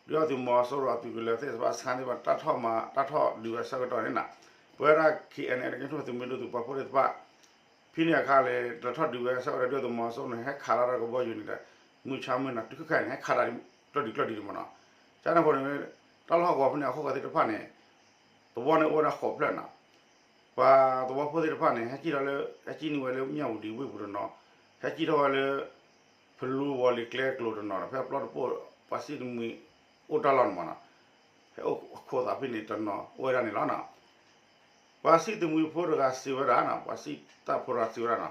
ဒုးသုးမီၤစိရိၤအသုးကလၢၤသ့ၣ်တဖၣ် စခါသ့ၣ်တဖၣ် တၢ်ထီၣ်မၤတၢ်ထီၣ်ဒုးဝဲဆၢကတီၢ်န့ၣ်နီၤ, ပဝဲဒၣ် KNLA ကညီထူၣ်ဖျဲးသုးမုၢ်ဒိၣ်သုးပှၤဖိသ့ၣ်တဖၣ် ဖဲန့ၣ်အခါလၢ တၢ်ထီၣ်ဒုးဝဲဆၢကတီၢ် ဒုးသုးမီၤစိရိၤန့ၣ် ဟဲခးလီၤတၢ်ကဘီယူၤန့ၣ်ဒီး မုၢ်ဆါမုၢ်နၤတုၤခဲအံၤန့ၣ် ဟဲခးတၢ်ကျီၢ်ဒုးကျီၢ်ဒုးမးနီၤ, ကန့ၣ်အဃိန့ၣ် တၢ်လီၢ်ဟီၣ်ကဝီၤဖဲန့ၣ် အခိၣ်ဃၢၤသ့ၣ်တဖၣ်န့ၣ် သဝီန့ၣ်အိၣ်ဝဲဒၣ်ဃိးဖျၢၣ်နီၤ, ပှၤသဝီဖိသ့ၣ်တဖၣ်န့ၣ် ဟဲကံၣ်ထီၣ်လၢ ဟဲကံၣ်န့ၢ်ဝဲလၢမၠၣ်ဝတံၤဝ့ၢ်ပူၤတနီၤ, ဟဲကံၣ်ထီၣ်ဝဲလၢ ဖလူဝီၤလ့ၤကျဲကျိၤတနီၤဒီး ဖဲပျီတပိၢ် ပှၤစံၣ်သမုံၤအိၣ်တၢ်လီၢ်န့ၣ်မးနီၤ, ဟဲအိၣ်ခိးသးဖဲန့ၣ်တနီၤအိၣ်ဝဲဒၣ်န့ၣ်လီၤနီၤ, ပှၤစံၣ်သမုံၤဖိတဂၤစံးဝဲဒၣ်နီၤ, ပှၤစံၣ်တၢ်ဖိတဂၤစံးဝဲဒၣ်နီၤ,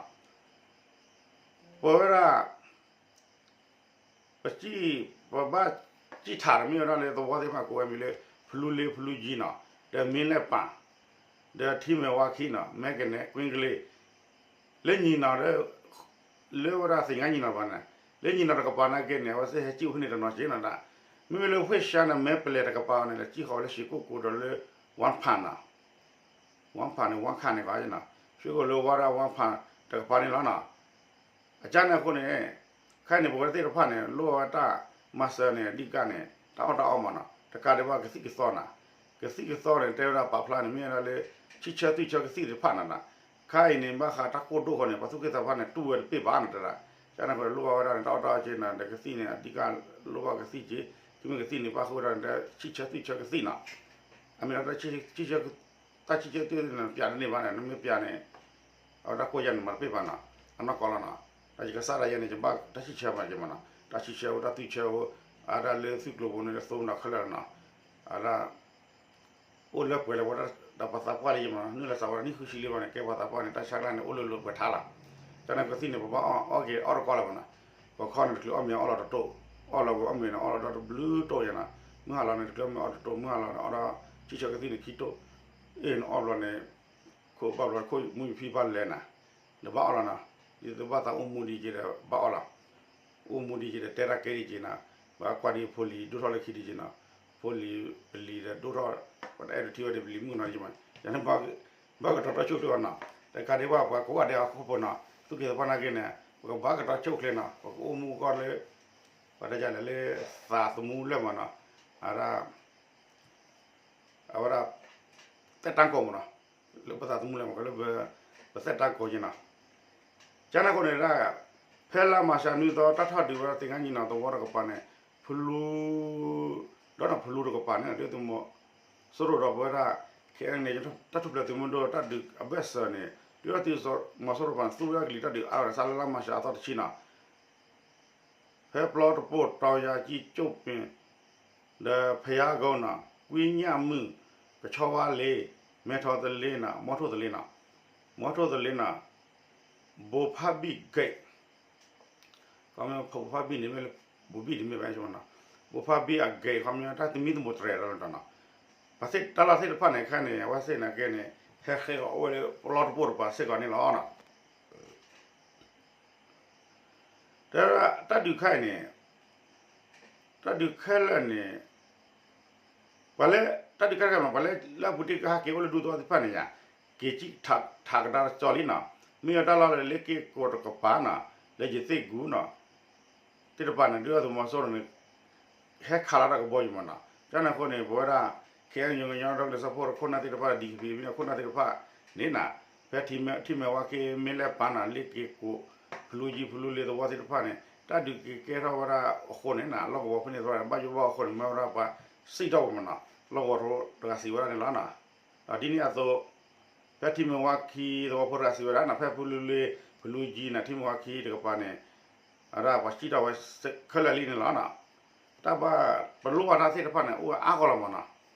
ပဝဲဒၣ် ပစံၣ် ပဘၣ်စံၣ်ထးတမ့ၢ်ဝဲဒၣ်လၢသဝီသ့ၣ်တဖၣ်ကိးဝဲမံၤလၢ ဖလူလ့ၤဖလူယံၤနီၤ, ဒီးမ့ၢ်လဲၣ်ပၣ်, ဒီးထံမဲာ်ဝါခံနီၤ, မဲကနဲၣ် ကွ့ကလ့, လၢညီနီၤ လၢဝဲဒၣ်သ့ၣ်ငါညီနီၤတကပၤန့ၣ်, လၢညီနီၤတကပၤနာ်က့န့ၣ် အဝဲသ့ၣ်ဟဲစံၣ်အိၣ်ဖဲန့ၣ်တနီၤက့နီၤဒၣ်, မ့မ့ၢ်လၢဝ့ၢ်ၡါန့ၣ် မဲပလဲၤတကပၤန့ၣ် လဲၤစံၣ်ဃီၤဝဲလၢစံၣ်ကိၣ်ကိၤဒီးလၢ ဝါဖးနီၤ ဝါဖးန့ၣ် ဝါခးန့ၣ်ကီးနီၤ, စံၣ်ကိၤလၢဝါဒၣ်ဝါဖးတကပၤန့ၣ်လီၤနီၤ, အကန့ၣ်အဃိန့ၣ် ခဲအံၤန့ၣ် ပဝဲသ့ၣ်တဖၣ်န့ၣ် လိၣ်ဝဲတၢ်မၤစၢၤန့ၣ် အဓိကန့ၣ် တၢ်အီၣ်တၢ်အီမးနီၤ, တကးဒံးဘၣ်ကသံၣ်ကသီနီၤ, ကသံၣ်ကသီန့ၣ် တဲဝဲဒၣ်ပာ်ဖျါန့ၣ် မ့ၢ်ဝဲဒၣ်လၢ ဆံၣ်ဆၢသွံၣ်ဆၢကသံၣ်သ့ၣ်တဖၣ်နီၤနီၤ, ခဲအံၤန့ၣ် ဘၣ်ဃးတၢ်ကိၢ်ဒိၣ်ဃီန့ၣ် ပှၤသူၣ်က့သးပှၢ်န့ၣ် တူၢ်ဝဲတပ့ၢ်ဘၣ်နီၤတဒၣ်, ကန့ၣ်အဃိန့ၣ် လိၣ်ဘၣ်ဝဲဒၣ်န့ၣ် တၢ်အီၣ်တၢ်အီက့နီၤ, ဒီးကသံၣ်န့ၣ် အဓိကလိၣ်ဘၣ်ကသံၣ်က့, ကမ့ၢ်ကသံၣ်န့ၣ် ပၣ်ဃုာ်ဝဲဒၣ်န့ၣ် ဆံၣ်ဆၢသွံၣ်ဆၢကသံၣ်နီၤ, အမ့ၢ်ဒီး တၢ်ဆံၣ်ဆၢသွံၣ်န့ၣ် ပျးတန့ၢ်ဘၣ်န့ၣ် နမ့ၢ်ပျးန့ၣ် အဝဲတၢ်ကိၢ်ယါန့ၣ် မၤတပ့ၢ်ဘၣ်နီၤ, အနီၢ်ကီၢ်လီၤနီၤ, ဒီးယကစၢ်ဒၣ်ယဲန့ၣ် ယဘၣ်တၢ်ဆံၣ်ဆၢမးယမးနီၤ, တၢ်ဆံၣ်ဆၢအိၣ် တၢ်သွံၣ်ဆၢအိၣ်, အဒၣ်လၢသုးကျိၤပူၤန့ၣ် သိနီၤခဲလၢာ်နီၤ, အဒၣ် အိၣ်လၢပှဲၤလၢဝဲဒၣ်ဒီးပှၤသးပှၢ်လၢယမးနီၤ, နုာ်လီၤသးဝဲဒၣ်နံၣ်ဃုဆံလံဘၣ်န့ၣ် ကဲပှၤသးပှၢ်န့ၣ် တၢ်ဆါကျါန့ၣ် အိၣ်လၢလိၤပှဲၤထါလီၤ, ကန့ၣ်ကသံၣ်န့ၣ် ပဘၣ်အီၣ်က့ၤအီၣ်တကီလၢၤဘၣ်နီၤ, ပခီန့ၣ်တချုးအီၣ်မ့ၤအီၣ်လီၤတတိၢ်, အီၣ်လီၤဝဲအီၣ်မ့ၤန့ၣ် အီၣ်လီၤဒီတဘျုးတိၢ်ယဲနီၤ, မုၢ်ဟါလီၤန့ၣ် တချုးအီၣ်မ့ၤအီၣ်တတိၢ် မုၢ်ဟါလီၤန့ၣ် အီၣ်ဒီးဆံၣ်ဆၢကသံၣ်န့ၣ်ခံတိၢ်, အ့ၣ်န့ၣ်အီၣ်ဘျီန့ၣ် ခိၣ်ဘၣ်ဘျီခိၣ်မူဖံဘၣ်လဲၤနၤ, ဒီးဘၣ်အီၣ်လီၤနီၤ, ဒ်သိးဘၣ်သးအိၣ်မူဒံးက့ၤဒီးဘၣ်အီၣ်လီၤ, အိၣ်မူဒံးက့ၤဒီး တဲတၢ်ကဲဒံးက့ၤနီၤ, ဘၣ်ကွၢ်ဒံးဖိလံၤဒိၣ်ထီၣ်လၢခံဒံးက့ၤနီၤ, ဖိလံၤပလံၤဒီးဒိၣ်ထီၣ်, ပတအဲၣ်ဒိးထံၣ်ဝဲဒံးပလံၤမုၣ်ကနီၤဒံးက့ၤမး, ယန့ၣ် ဘၣ်ကတီၤတၢ်ဆိၣ်ကျဲအီၤနီၤ, တကးဒံးဘၣ် ပှၤကိးဂၤဒဲးအခိၣ်ဖိနီၤ, သူၣ်က့သးပှၢ်နာ်က့န့ၣ် ပကဘၣ်ကတီၤဆိၣ်ကျဲနီၤ, ပကအိၣ်မူကီၢ်လၢ ပှၤတဲယလဲၣ်လၢ သးသမူလၢမးနီၤ, အဒၣ် အဝဲဒၣ် သက်တမ်းကုန်မးနီၤ, လၢပသးသမူလၢမး လၢပသက်တမ်းကုန်က့ၤနီၤ, ကန့ၣ်အဃိန့ၣ်ဒၣ် ဖဲလါမၤရှးနွံသီ တၢ်ထီၣ်ဒုးဝဲဒၣ်သ့ၣ်ငါနံၣ်နီၤ သဝီတကပၤန့ၣ် ဖလူ ဒီးဖလူတကပၤန့ၣ် ဒုးသုးမီၤစိရိၤဒီးပဝဲဒၣ် ခဲအံၤန့ၣ် တၢ်ထူၣ်ဖျဲးသုးမုၢ်ဒိၣ်တၢ်ဒုးအဘၢၣ်စၢၤန့ၣ် ဒုးသုးမီၤစိရိၤပၤန့ၣ် သူဝဲဒၣ်ကလံၤတၢ်ဒုးအါဝဲဒၣ် စးလၢလါမၤရှးအသီတဆံနီၤ ဖဲပျီတပိၢ် တီၤယၤကံကၠိၣ်ပ့ၤ ဒီးဖယါကီနီၤ ကွံညၣ်မုၣ် ကဆီဝါလ့ မဲထီသလ့နီၤ မီထိၣ်သလ့နီၤ မီထိၣ်သလ့နီၤ ဘိဖါဘံၣ်ဂ့ၢ် ခီမ့ၢ်ဘိဖါဘံၣ်န့ၣ်မ့ၢ်လၢ ဘိဘံၣ်တမ့ၢ်ဘၣ်နီၤ ဘိဖါဘံၣ်အဂ့ၢ် ခီမ့ၢ်တၢ်သမံသမိးတြဲၤလီၤနီၤ ပှၤသ့ၣ်တၢ်လီၢ်သ့ၣ်တဖၣ်န့ၣ် ခဲန့ၣ် အဝဲသ့ၣ်နာ်က့န့ၣ် ဟဲဃ့ၢ်အီၤအိၣ်ဝဲလၢပျီတပိၢ်တပၤစ့ၢ်ကီးန့ၣ်လီၤနီၤ တဲဝဲဒၣ်တၢ်ဒုးခဲအံၤန့ၣ် တၢ်ဒုးခဲလၢာ်န့ၣ် ပှၤလၢ တၢ်ဒုးကဲထီၣ်ခဲမး ပှၤလၢလၢအပူၤတ့ၢ်ကဟဲက့ၤအိၣ်လၢဒူသဝီသ့ၣ်တဖၣ်န့ၣ်ယါ, က့ၤစံၣ်ထးကဒါတကၠီလံနီၤ, မ့ၢ်ဝဲတၢ်လီၢ်လၢလ့ၣ်က့ၢ်ကိးတကပၤနီၤ, လၢယသ့ၣ်ကူနီၤ သ့ၣ်တဖၣ်န့ၣ် ဒုၣ်ဒါသုးမီၤစိရိၤန့ၣ် ဟဲခးလီၤတၢ်ကဘီယူၤမးနီၤ, ကန့ၣ်အဃိန့ၣ် ပဝဲဒၣ် ခဲအံၤ ကညီဒီကလုာ်စၢဖှိၣ်ခိၣ်နၢ်သ့ၣ်တဖၣ် ဒီကပံၤမ့ၢ်ခိၣ်နၢ်သ့ၣ်တဖၣ်န့ၣ်နီၤ, ဖဲထံမဲာ်ဝါခ့မ့ၢ်လဲၣ်ပာ်နီၤ လ့ၣ်က့ၢ်ကိး ဖလူကၠံဖလူလ့သဝီသ့ၣ်တဖၣ်န့ၣ် တၢ်ဒုးက့ၤကဲထီၣ်ဝဲဒၣ်အဃိန့ၣ်နီၤ လီၢ်ကဝီၤဖဲန့ၣ်သ့ၣ်တဖၣ်န့ၣ် ဘၣ်ယိၣ်ဘၣ်အဃိန့ၣ် မ့ၢ်ဝဲဒၣ်ပှၤစံၣ်ထီၣ်ဝဲမးနီၤ, လီၢ်ကဝီၤတဂၤစံးဝဲဒၣ်န့ၣ်လီၤနီၤ, ဒီးဒ်န့ၣ်အသိး ဖဲထံမဲာ်ဝါခ့သဝီဖိတဂၤစံးဝဲဒၣ်နီၤ ဖဲဖလူလ့ ဖလူကၠံနီၤ ထံမဲာ်ဝါခ့တကပၤန့ၣ် အဝဲဒၣ်ပှၤစံၣ်ထီၣ်ဝဲခဲလၢာ်လံန့ၣ်လီၤနီၤ, တၢ်ဘၣ်ပလိၣ်ဘၣ်တၢ်သ့ၣ်တဖၣ်န့ၣ် အိၣ်ဝဲအါဂီၢ်လီၤမးနီၤ,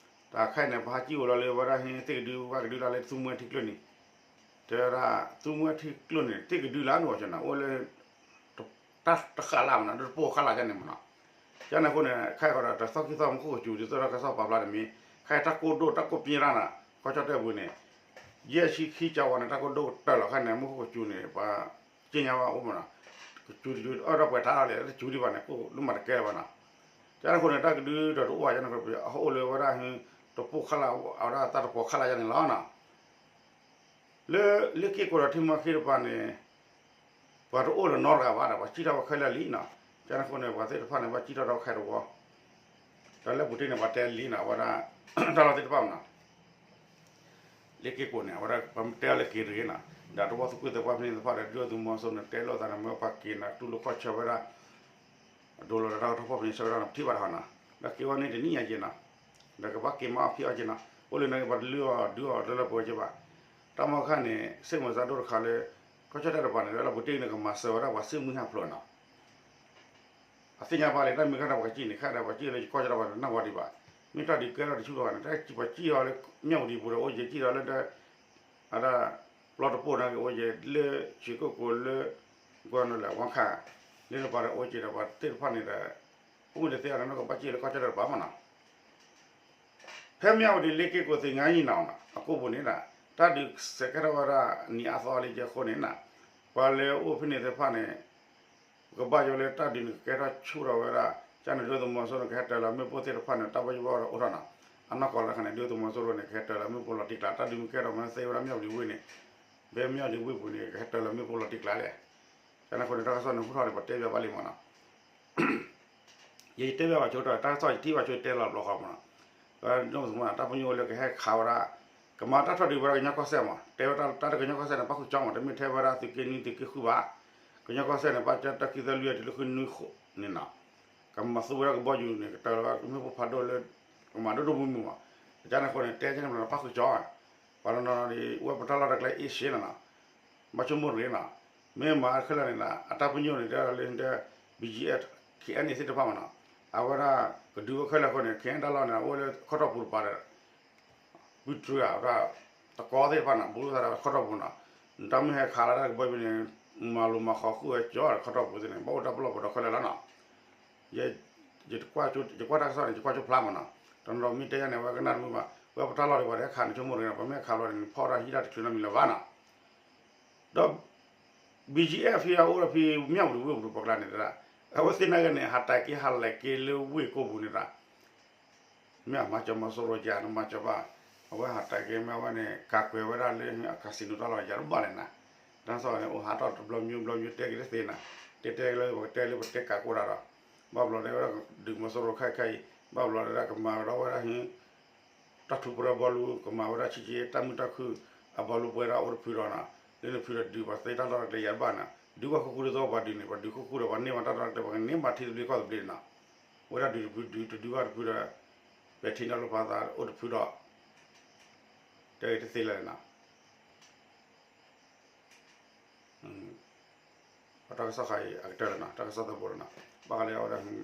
တၢ်ခဲအံၤန့ၣ် ပဟးစံၣ်အိၣ်လီၤလၢဝဲဒၣ်ဟ့ၣ်သ့ၣ်ကဒု ဝၣ်ကဒုလၢလၢသူမွဲထံကျိန့ၣ်, တဲဝဲဒၣ်သူမွဲထံကျိန့ၣ် သ့ၣ်ကဒုလၢန့ၣ်ဝဲနီၤ အိၣ်လၢ တၢ်တဃၣ်လၢ်မးနီၤ တပိၢ်ဃၣ်လၢ်ယါန့ၣ်မးနီၤ, ကန့ၣ်အဃိန့ၣ် ခဲအံၤဃီဒီး တၢ်သီခံသီမူခိၣ်ကစူၤ ဒ်သိးဒီးကစီၣ်ပာ်ဖျါတမံၤ ခဲအံၤတၢ်ကိၢ်ဒိၣ်တၢ်ကိၢ်ပညီရၣ်နီၤ ကီၢ်ကၠီၣ်တဲၣ်ပူၤန့ၣ် ယဲၢ်ဆံခံကၠီဝဲန့ၣ် တၢ်ကိၢ်ဒိၣ်ကတၢၢ်လီၤ ခဲအံၤန့ၣ် မူခိၣ်ကစူၤန့ၣ် ပှၤ က့ညါဝဲအိၣ်မးနီၤ, ကစူၤတစူၤအၢၣ်ဒီးပှဲၤထါလီၤလံ တစူၤဒံးဘၣ်န့ၣ် ကိၢ်လၢမၤတကဲလၢၤဘၣ်နီၤ, ကန့ၣ်အဃိန့ၣ် တၢ်ကဒုဒီးတအိၣ်ဘၣ်ယါန့ၣ် အအိၣ်လၢဝဲဒၣ် တပိၢ်ဃၣ်လၢ် အဝဲဒၣ်တၢ်တပိၢ်ဃၣ်လၢ်ယါန့ၣ်လီၤနီၤ လၢလ့ၣ်က့ၢ်ကိးဒီးထံမဲာ်ဝါခ့တကပၤန့ၣ် ပှၤတအိၣ်လၢၤနီတဂၤဘၣ်ဒီး ပှၤစံၣ်ထီၣ်ဝဲခဲလၢာ်လံနီၤ, ကန့ၣ်အဃိန့ၣ် ပှၤသ့ၣ်တဖၣ်န့ၣ် ဘၣ်စံၣ်ထီၣ်ဒီးခဲတဝီ ဒီးလၢပူၤတ့ၢ်န့ၣ် ပှၤတဲလံနီၤ အဝဲဒၣ် တၢ်လီၢ်သ့ၣ်တဖၣ်မးနီၤ လ့ၣ်က့ၢ်ကိးန့ၣ် အဝဲဒၣ်ပတဲအီၤလၢက့ၤတဂ့ၤနီၤ, ဒီးတဝီသူၣ်က့သးပှၢ်ဖဲန့ၣ်သ့ၣ်တဖၣ်ဒီး ဒုၣ်ဒါသုးမီၤစိရိၤန့ၣ် တဲလိာ်သးန့ၣ် မ့ၢ်ပှၤက့ၤန့ၣ် တူၢ်လိာ်ခီၣ်ဆၢဝဲဒၣ် အဒိလီၤဒီးတၢ်ကထီၣ်ဖီၣ်ဖဲန့ၣ်ဆၢကတီၢ်န့ၣ် ပထံၣ်ဘၣ်တဟါနီၤ, ဒီးက့ၤဝဲန့ၣ်တနံၣ်ညါက့ၤနီၤ, ဒီးကဘၣ်က့ၤမၤအီၣ်ဖံးအီၣ်က့ၤနီၤ, အိၣ်လၢန့ၣ်ကဘၣ်တလုၢ်အီၣ်ဒုးအီၣ်လၢလၢပှဲၤပှဲၤက့ၤဘၣ်, တၢ်မီခါန့ၣ် စ့ၣ်မီၤစၢ်ဒိၣ်တခါလၢ ကီၢ်ကၠီၣ်တဲၣ်တကပၤန့ၣ် လၢလၢပူၤတ့ၢ်န့ၣ် ကမၤစၢၤဝဲဒၣ်ပှၤစ့ၣ်မုၢ်ဟးဖျိးနီၤ အသ့ၣ်ညါဘၣ်လံ တၢ်မ့ၢ်ခါဒီးပှၤကံၣ်န့ၣ် ခါဒီးပှၤကံၣ်လၢယကီၢ်ကၠီၣ်တဲၣ်တကပၤန့ၣ် နၢ်ဝါဒံးဘၣ်, မ့ၢ်တၢ်ဒုးကဲထီၣ်တဆူၣ်တကပၤန့ၣ် တၢ်ပှၤကံၣ်အီၤလၢ မၠၣ်ဝတံၤပူၤဒီးအိၣ်က့ၤ ကံၣ်ဒီးလၢ အဒၣ် ပျီတပိၢ်နာ်က့ၤအိၣ်က့ၤ လၢဆံးကိၣ်ကိၤလၢ ကွၢ်နီၤလဲၣ် ဝါခါ လၢနပၤဒီးအိၣ်က့ၤဒီး ပှၤသ့ၣ်တဖၣ်န့ၣ်ဒီး အိၣ်မ့ၢ်တသ့အီၤဒီး နကဘၣ်ကံၣ်လၢကီၢ်ကၠီၣ်တဲၣ်တကပၤမးနီၤ ဖဲမၠၣ်ဝတံၤလ့ၣ်က့ၢ်ကိးသ့ၣ်ညါအံၤနီၤ အကိာ်ပူၤန့ၣ်ဒီး တၢ်ဒုးစဲးကဲထီၣ်ဝဲဒၣ်နံၤအါသီလံကဲအဃိန့ၣ်နီၤ ပှၤလၢအိၣ်ဖဲန့ၣ်သ့ၣ်တဖၣ်န့ၣ် ပကဘၣ်ယိၣ်လၢတၢ်ဒုးန့ၣ်ကကဲထီၣ်ဆူၣ်ထီၣ်ဝဲဒၣ် ကန့ၣ်ဒုၣ်ဒါသုးမီၤစိရိၤန့ၣ် ကဟဲတၢၤလီၤမ့ၣ်ပိၢ်သ့ၣ်တဖၣ်န့ၣ် တၢ်ဘၣ်ယိၣ်ဘၣ်ဒီးအိၣ်ထီၣ်နီၤ အနီၢ်ကီၢ်လၢခါန့ၣ် ဒုၣ်ဒါသုးမီၤစိရိၤန့ၣ် ကဟဲတၢၤလီၤမ့ၣ်ပိၢ်လီၤတံၢ်ကျါ တၢ်ဒုးမ့ၢ်ကဲထီၣ်မ့ၢ်သ့ဝဲဒၣ်မၠၣ်ဝတံၤဝ့ၢ်န့ၣ် ဖဲမၠၣ်ဝတံၤဝ့ၢ်ပူၤန့ၣ် ကဟဲတၢၤလီၤမ့ၣ်ပိၢ်လီၤတံၢ်ကျါလဲၣ် ကန့ၣ်အဃိန့ၣ် တၢ်ကစီၣ်န့ၣ်ဟူထီၣ်န့ၣ် ပှၤတဲဘၣ်ဘၣ်လံမးနီၤ ယတဲဘၣ်ဘၣ်ဆိကတီၢ် တၢ်ကစီၣ်ယထံၣ်ဘၣ်ဆိတဲလီၤဘျီဃီမးနီၤ, တၢ်ပညိၣ်အိၣ်လၢကဟဲခးဝဲဒၣ် ကမၤတၢ်ထီၣ်ဒုးဝဲဒၣ်ကညီကီၢ်စဲၣ်မး တဲဝဲတၢ်တၢ်တကညီကီၢ်စဲၣ်န့ၣ် ပၣ်ဃုာ်ကၠီမး တမ့ၢ်ထဲဝဲဒၣ်သုးက့နွံသုးက့ဃုဘၣ်, ကညီကီၢ်စဲၣ်န့ၣ် ဘၣ်တၢ်ခံသၢလွံၢ်တုၤလၢဃုနွံဃိးန့ၣ်နီၤ, ကမၤသူဝဲဒၣ်ကဘီယူၤန့ၣ် ကတၢၢ်လီၤမ့ၣ်ပိၢ်ဖးဒိၣ်လၢ ကမၤဒိၣ်ဒိၣ်မုၢ်မုၢ်မး, ကန့ၣ်အဃိန့ၣ် တဲကန့ၣ်မးနီၤ ပၣ်ဃုာ်ကၠီ ပှၤတနီၤနီၤန့ၣ် ဝဲပတၢ်လီၢ်တၢ်ကျဲအ့ၣ်စ့နီၤနီၤ ဘၣ်ဆိကမိၣ်တဂ့ၤနီၤ, မ့ၢ်မၤခဲလၢာ်န့ၣ်ဒီး အတၢ်ပညိၣ်န့ၣ် တဲလၢ BGF KNA သ့ၣ်တဖၣ်မးနီၤ, အဝဲဒၣ်ကဒုးဝဲခဲလၢာ်အဃိန့ၣ် ခဲအံၤတၢ်လီၢ်န့ၣ် အအိၣ်လၢခီၣ်ထီၣ်ပူၤတပၤဒီး ပုၢ်တြူဝဲဒၣ် တကီသ့ၣ်တဖၣ်နီၤ ဘူးလိာ်သးဒီးခီၣ်ထီၣ်ပူၤနီၤ, နတၢ်မ့ၢ်ဟဲခးလီၤတၢ်ကဘီယူၤန့ၣ် မၤလိၤမၤဃီၤဃုာ်ဝဲကၠီဒီးခီၣ်ထီၣ်ပူၤသ့ၣ်န့ၣ် ဘၣ်အိၣ်တၢ်ပလီၢ်ပဒီးခဲလၢာ်လီၤနီၤ ယ ယကွၢ်တၢ်ကစီၣ်န့ၣ် ယကွၢ်ကၠိဖျါမးနီၤ, တနီၤမ့ၢ်တဲယၤန့ၣ် အဝဲကနၣ်တမုာ်ဘၣ်, ဝဲပတၢ်လီၢ်ဒံးပှၤတဟဲခးန့ၣ်ဆိကမိၣ်တဂ့ၤနီၤ, ပမ့ၢ်ခးဘျီန့ၣ် ဖီၣ်တၢ်ဟံးတၢ်တချုးနီတမံၤလၢၤဘၣ်နီၤ, ဒီး BGF ဖဲအအိၣ်ဒီးဖဲမၠၣ်ဝတံၤဝ့ၢ်ပူၤပှၤကျါန့ၣ်တဒၣ်, အဝဲသ့ၣ်နာ်က့န့ၣ် ဟးတၢ်က့ၤဟးလဲၤက့ၤလၢဝ့ၢ်ကိာ်ပူၤန့ၣ်တဒၣ် မ့ၢ်အမၤစၢၤမီၤစိရိၤယၤ နမၤစၢၤဘၣ်, အဝဲဟးတၢ်က့ၤမ့ၢ်အဝဲန့ၣ် ကးကွဲးဝဲဒၣ်လၢအcasinoတၢ်လီၢ်ယၤတဘၣ်လဲၣ်နီၤ, တၢ်ကစီၣ်န့ၣ် အိၣ်ဟးထီၣ်တဘျီမံၤဘျီမံၤတဲက့ၤတသ့နီၤ, တဲတဲလၢပကတဲလၢပတဲကးကိးတၢ်ဒီး, ဘၣ်ဘျီတဲဝဲဒၣ်ဒုးမီၤစိရိၤခဲအံၤခဲအံၤ, ဘၣ်ဘျီတဲဒၣ်ကမၤကဒီးဝဲဒၣ် တၢ်ထူးပရၢဘီလူး ကမၤဝဲဒၣ်ဆံးဆံးတၢ်မုာ်တၢ်ခုၣ် အဘီလူးပှဲၤဒၣ်အိၣ်တဖုဒီးနီၤ, လၢနဖုဒီးဒုးပှၤသ့တၢ်လီၢ်တၢ်ကျဲယၤတဘၣ်နီၤ, ဒုးဝဲဃူဃူဒ်သိးပှၤဒုးန့ၣ် ပှၤဒုးဃူဃူဒီးပှၤန့ၢ်ဘၣ်တၢ်လီၢ်တၢ်ကျဲ ပှၤကန့ၢ်ဘၣ်ထံသဘျ့ကီၢ်သဘျ့န့ၣ်နီၤ, ဝဲဒၣ်ဒုးတဖုဒုးတဒုးဘၣ်တဖုဒီး ပဲာ်ထံနီၤလၢပှၤသးအိၣ်တဖုဒီး တဲဂ့ၤတသ့လၢၤနီၤ ပတၢ်ကစီၣ်ခါအံၤအကတၢၢ်လီၤနီၤ, တၢ်ကစီၣ်သၢဘိလီၤနီၤ, ဘၣ်ဃးလၢအဝဲဒၣ် ပျီတ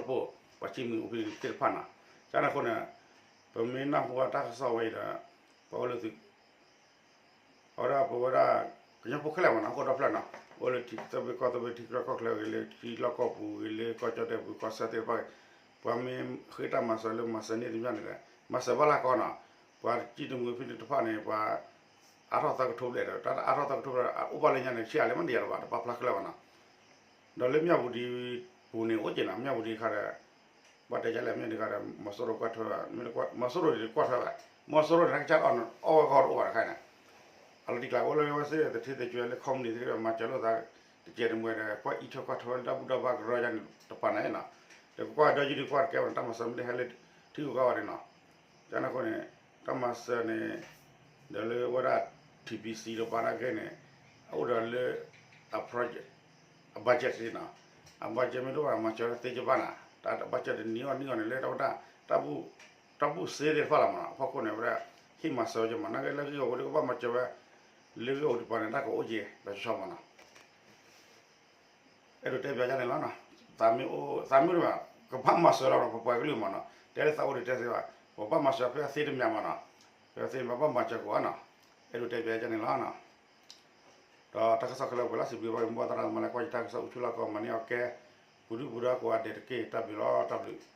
ပိၢ် ပှၤစံၣ်မုာ်အိၣ်ဖဲသ့ၣ်တဖၣ်နီၤ, ကန့ၣ်အဃိန့ၣ် ပမ့ၢ်နၢ်ဟူဘၣ်တၢ်ကစီၣ်ဝဲအံၤဒီး ပှၤအိၣ်လၢသုး အဝဲဒၣ်ပဝဲဒၣ် ကညီဖိခဲလၢာ်မးနီၤ ဟီၣ်ခိၣ်ဒီဖျၢၣ်နီၤ, အိၣ်လၢထံသဘျ့ကီၢ်သဘျ့ထံချၢကီၢ်ချၢဂ့ၤ လၢထံလီၢ်ကီၢ်ပူၤဂ့ၤ လၢကီၢ်ကၠီၣ်တဲၣ်ပူၤကီၢ်စဲၣ်သ့ၣ်တဖၣ်ဂ့ၤ, ပှၤမ့ၢ်ဃ့တၢ်မၤစၢၤလၢမၤစၢၤန့ၢ်တမံၤန့ၣ်ဒီး မၤစၢၤဘၣ်လၢကီၢ်နီၤ, ပှၤစံၣ်တမှံၤဖဲန့ၣ်တဖၣ်န့ၣ် ပှၤ အါထီၣ်သီကထိဘျဲၣ်ဒီး တၢ်အါထီၣ်သီကထိဘျဲၣ် အအိၣ်ဘၣ်လၢညါန့ၣ် ဆံးအါလဲၣ်မ့ၢ်တယၤတဘၣ် တပာ်ဖျါခဲလၢာ်ဘၣ်နီၤ, ဒီးလၢမၠၣ်ဝတံၤပူၤန့ၣ်အိၣ်က့ၤနီၤ မၠၣ်ဝတံၤခါဒီး ဘၣ်တဲဒ်လဲၣ် မ့ၢ်တဂၤဒီး မီၤစိရိၤကွၢ်ထွဲဘၣ်, မီၤစိရိၤတကွၢ်ထွဲဘၣ်, မီၤစိရိၤန့ၣ် နကစၢ်အီၣ်ဝဲဂီၢ်တအိၣ်ဘၣ်တခါန့ၣ်, အလီၤတံၢ်ကျါအိၣ်လၢဝဲသ့ၣ် သထ့သကွဲလၢ ခီမနံၤသ့ၣ်တဖၣ် မၤစၢၤလိာ်သး တကဲးတမှဲၤဒီး ကွၢ်အံးထွဲကွၢ်ထွဲဝဲလၢတၢ်ဘူၣ်တၢ်ဘါကရၢယါန့ၣ် တပာ်နၤနီၤ, ဒီးကွၢ်ဒီးယုၢ်ဒုးကွၢ်တကဲဘၣ်န့ၣ် တၢ်မၤစၢၤမ့ၢ်တဟဲလၢ ထံဂုၤကီၢ်ဂၤန့ၣ်နီၤ, ကန့ၣ်အဃိန့ၣ် တၢ်မၤစၢၤန့ၣ် ဒီးလၢဝဲဒၣ် ထံၣ်ဘံၣ်စံၣ် တပာ်နာ်က့န့ၣ် အအိၣ်ဒီးလၢ အ project အ budget နီၤ, အ budget မ့ၢ်တအိၣ်ဘၣ် မၤစၢၤသ့ကဘၣ်နၤ, တၢ် budget တနံၤအီၤနံၤအီၤန့ၣ် လၢတၢ်ဝဲဒၣ် တၢ်ဘူၣ်စ့သ့ၣ်တဖၣ်လီၤမးနီၤ, အဖီခိၣ်န့ၣ် ဝဲဒၣ် ဟ့ၣ်မၤစၢၤဝဲကမး နာ်က့လၢဂ့ၢ်ဂီၢ်ဖိဒီးကဘၣ်မၤစၢၤဝဲ လၢဂ့ၢ်ဂီၢ်ဖိတပၤန့ၣ် တၢ်ကအိၣ်က့ၤ ဒီးဆီဆီမးနီၤ အဲၣ်ဒိးတဲပၠးယါန့ၣ်လီၤနီၤ, သးမ့ၢ်အိၣ် သးမ့ၢ်အိၣ်ဘၣ် ကဘၣ်မၤစၢၤလီၤနီၤ ပပှၤကလုာ်မးနီၤ, တဲလၢသးအိၣ်ဒံးတဲသ့ဘၣ်, ပဘၣ်မၤစၢၤဖဲအသ့တမံၤမးနီၤ, ဖဲအသ့မံၤဘၣ်မၤစၢၤကိးဂၤနီၤ, အဲၣ်ဒိးတဲပၠးယါန့ၣ်လီၤနီၤ, ဒီးတၢ်ကစီၣ်ခဲလၢာ်ပှဲၤလီၤ စံးဘျုးဘၣ် မ့ၢ်ဘၣ်သရၣ်သမါလၢကွၢ်ယတၢ်ကစီၣ်အိၣ်ဆူၣ်လီၢ်ကီၢ် မၤန့ၢ်အီၤကဲ ပူၤဒုၣ်ပူၤဒါကိးဂၤဒဲးတက့ၢ် တၢ်ဘျုးလီၤ တၢ်ဘျုး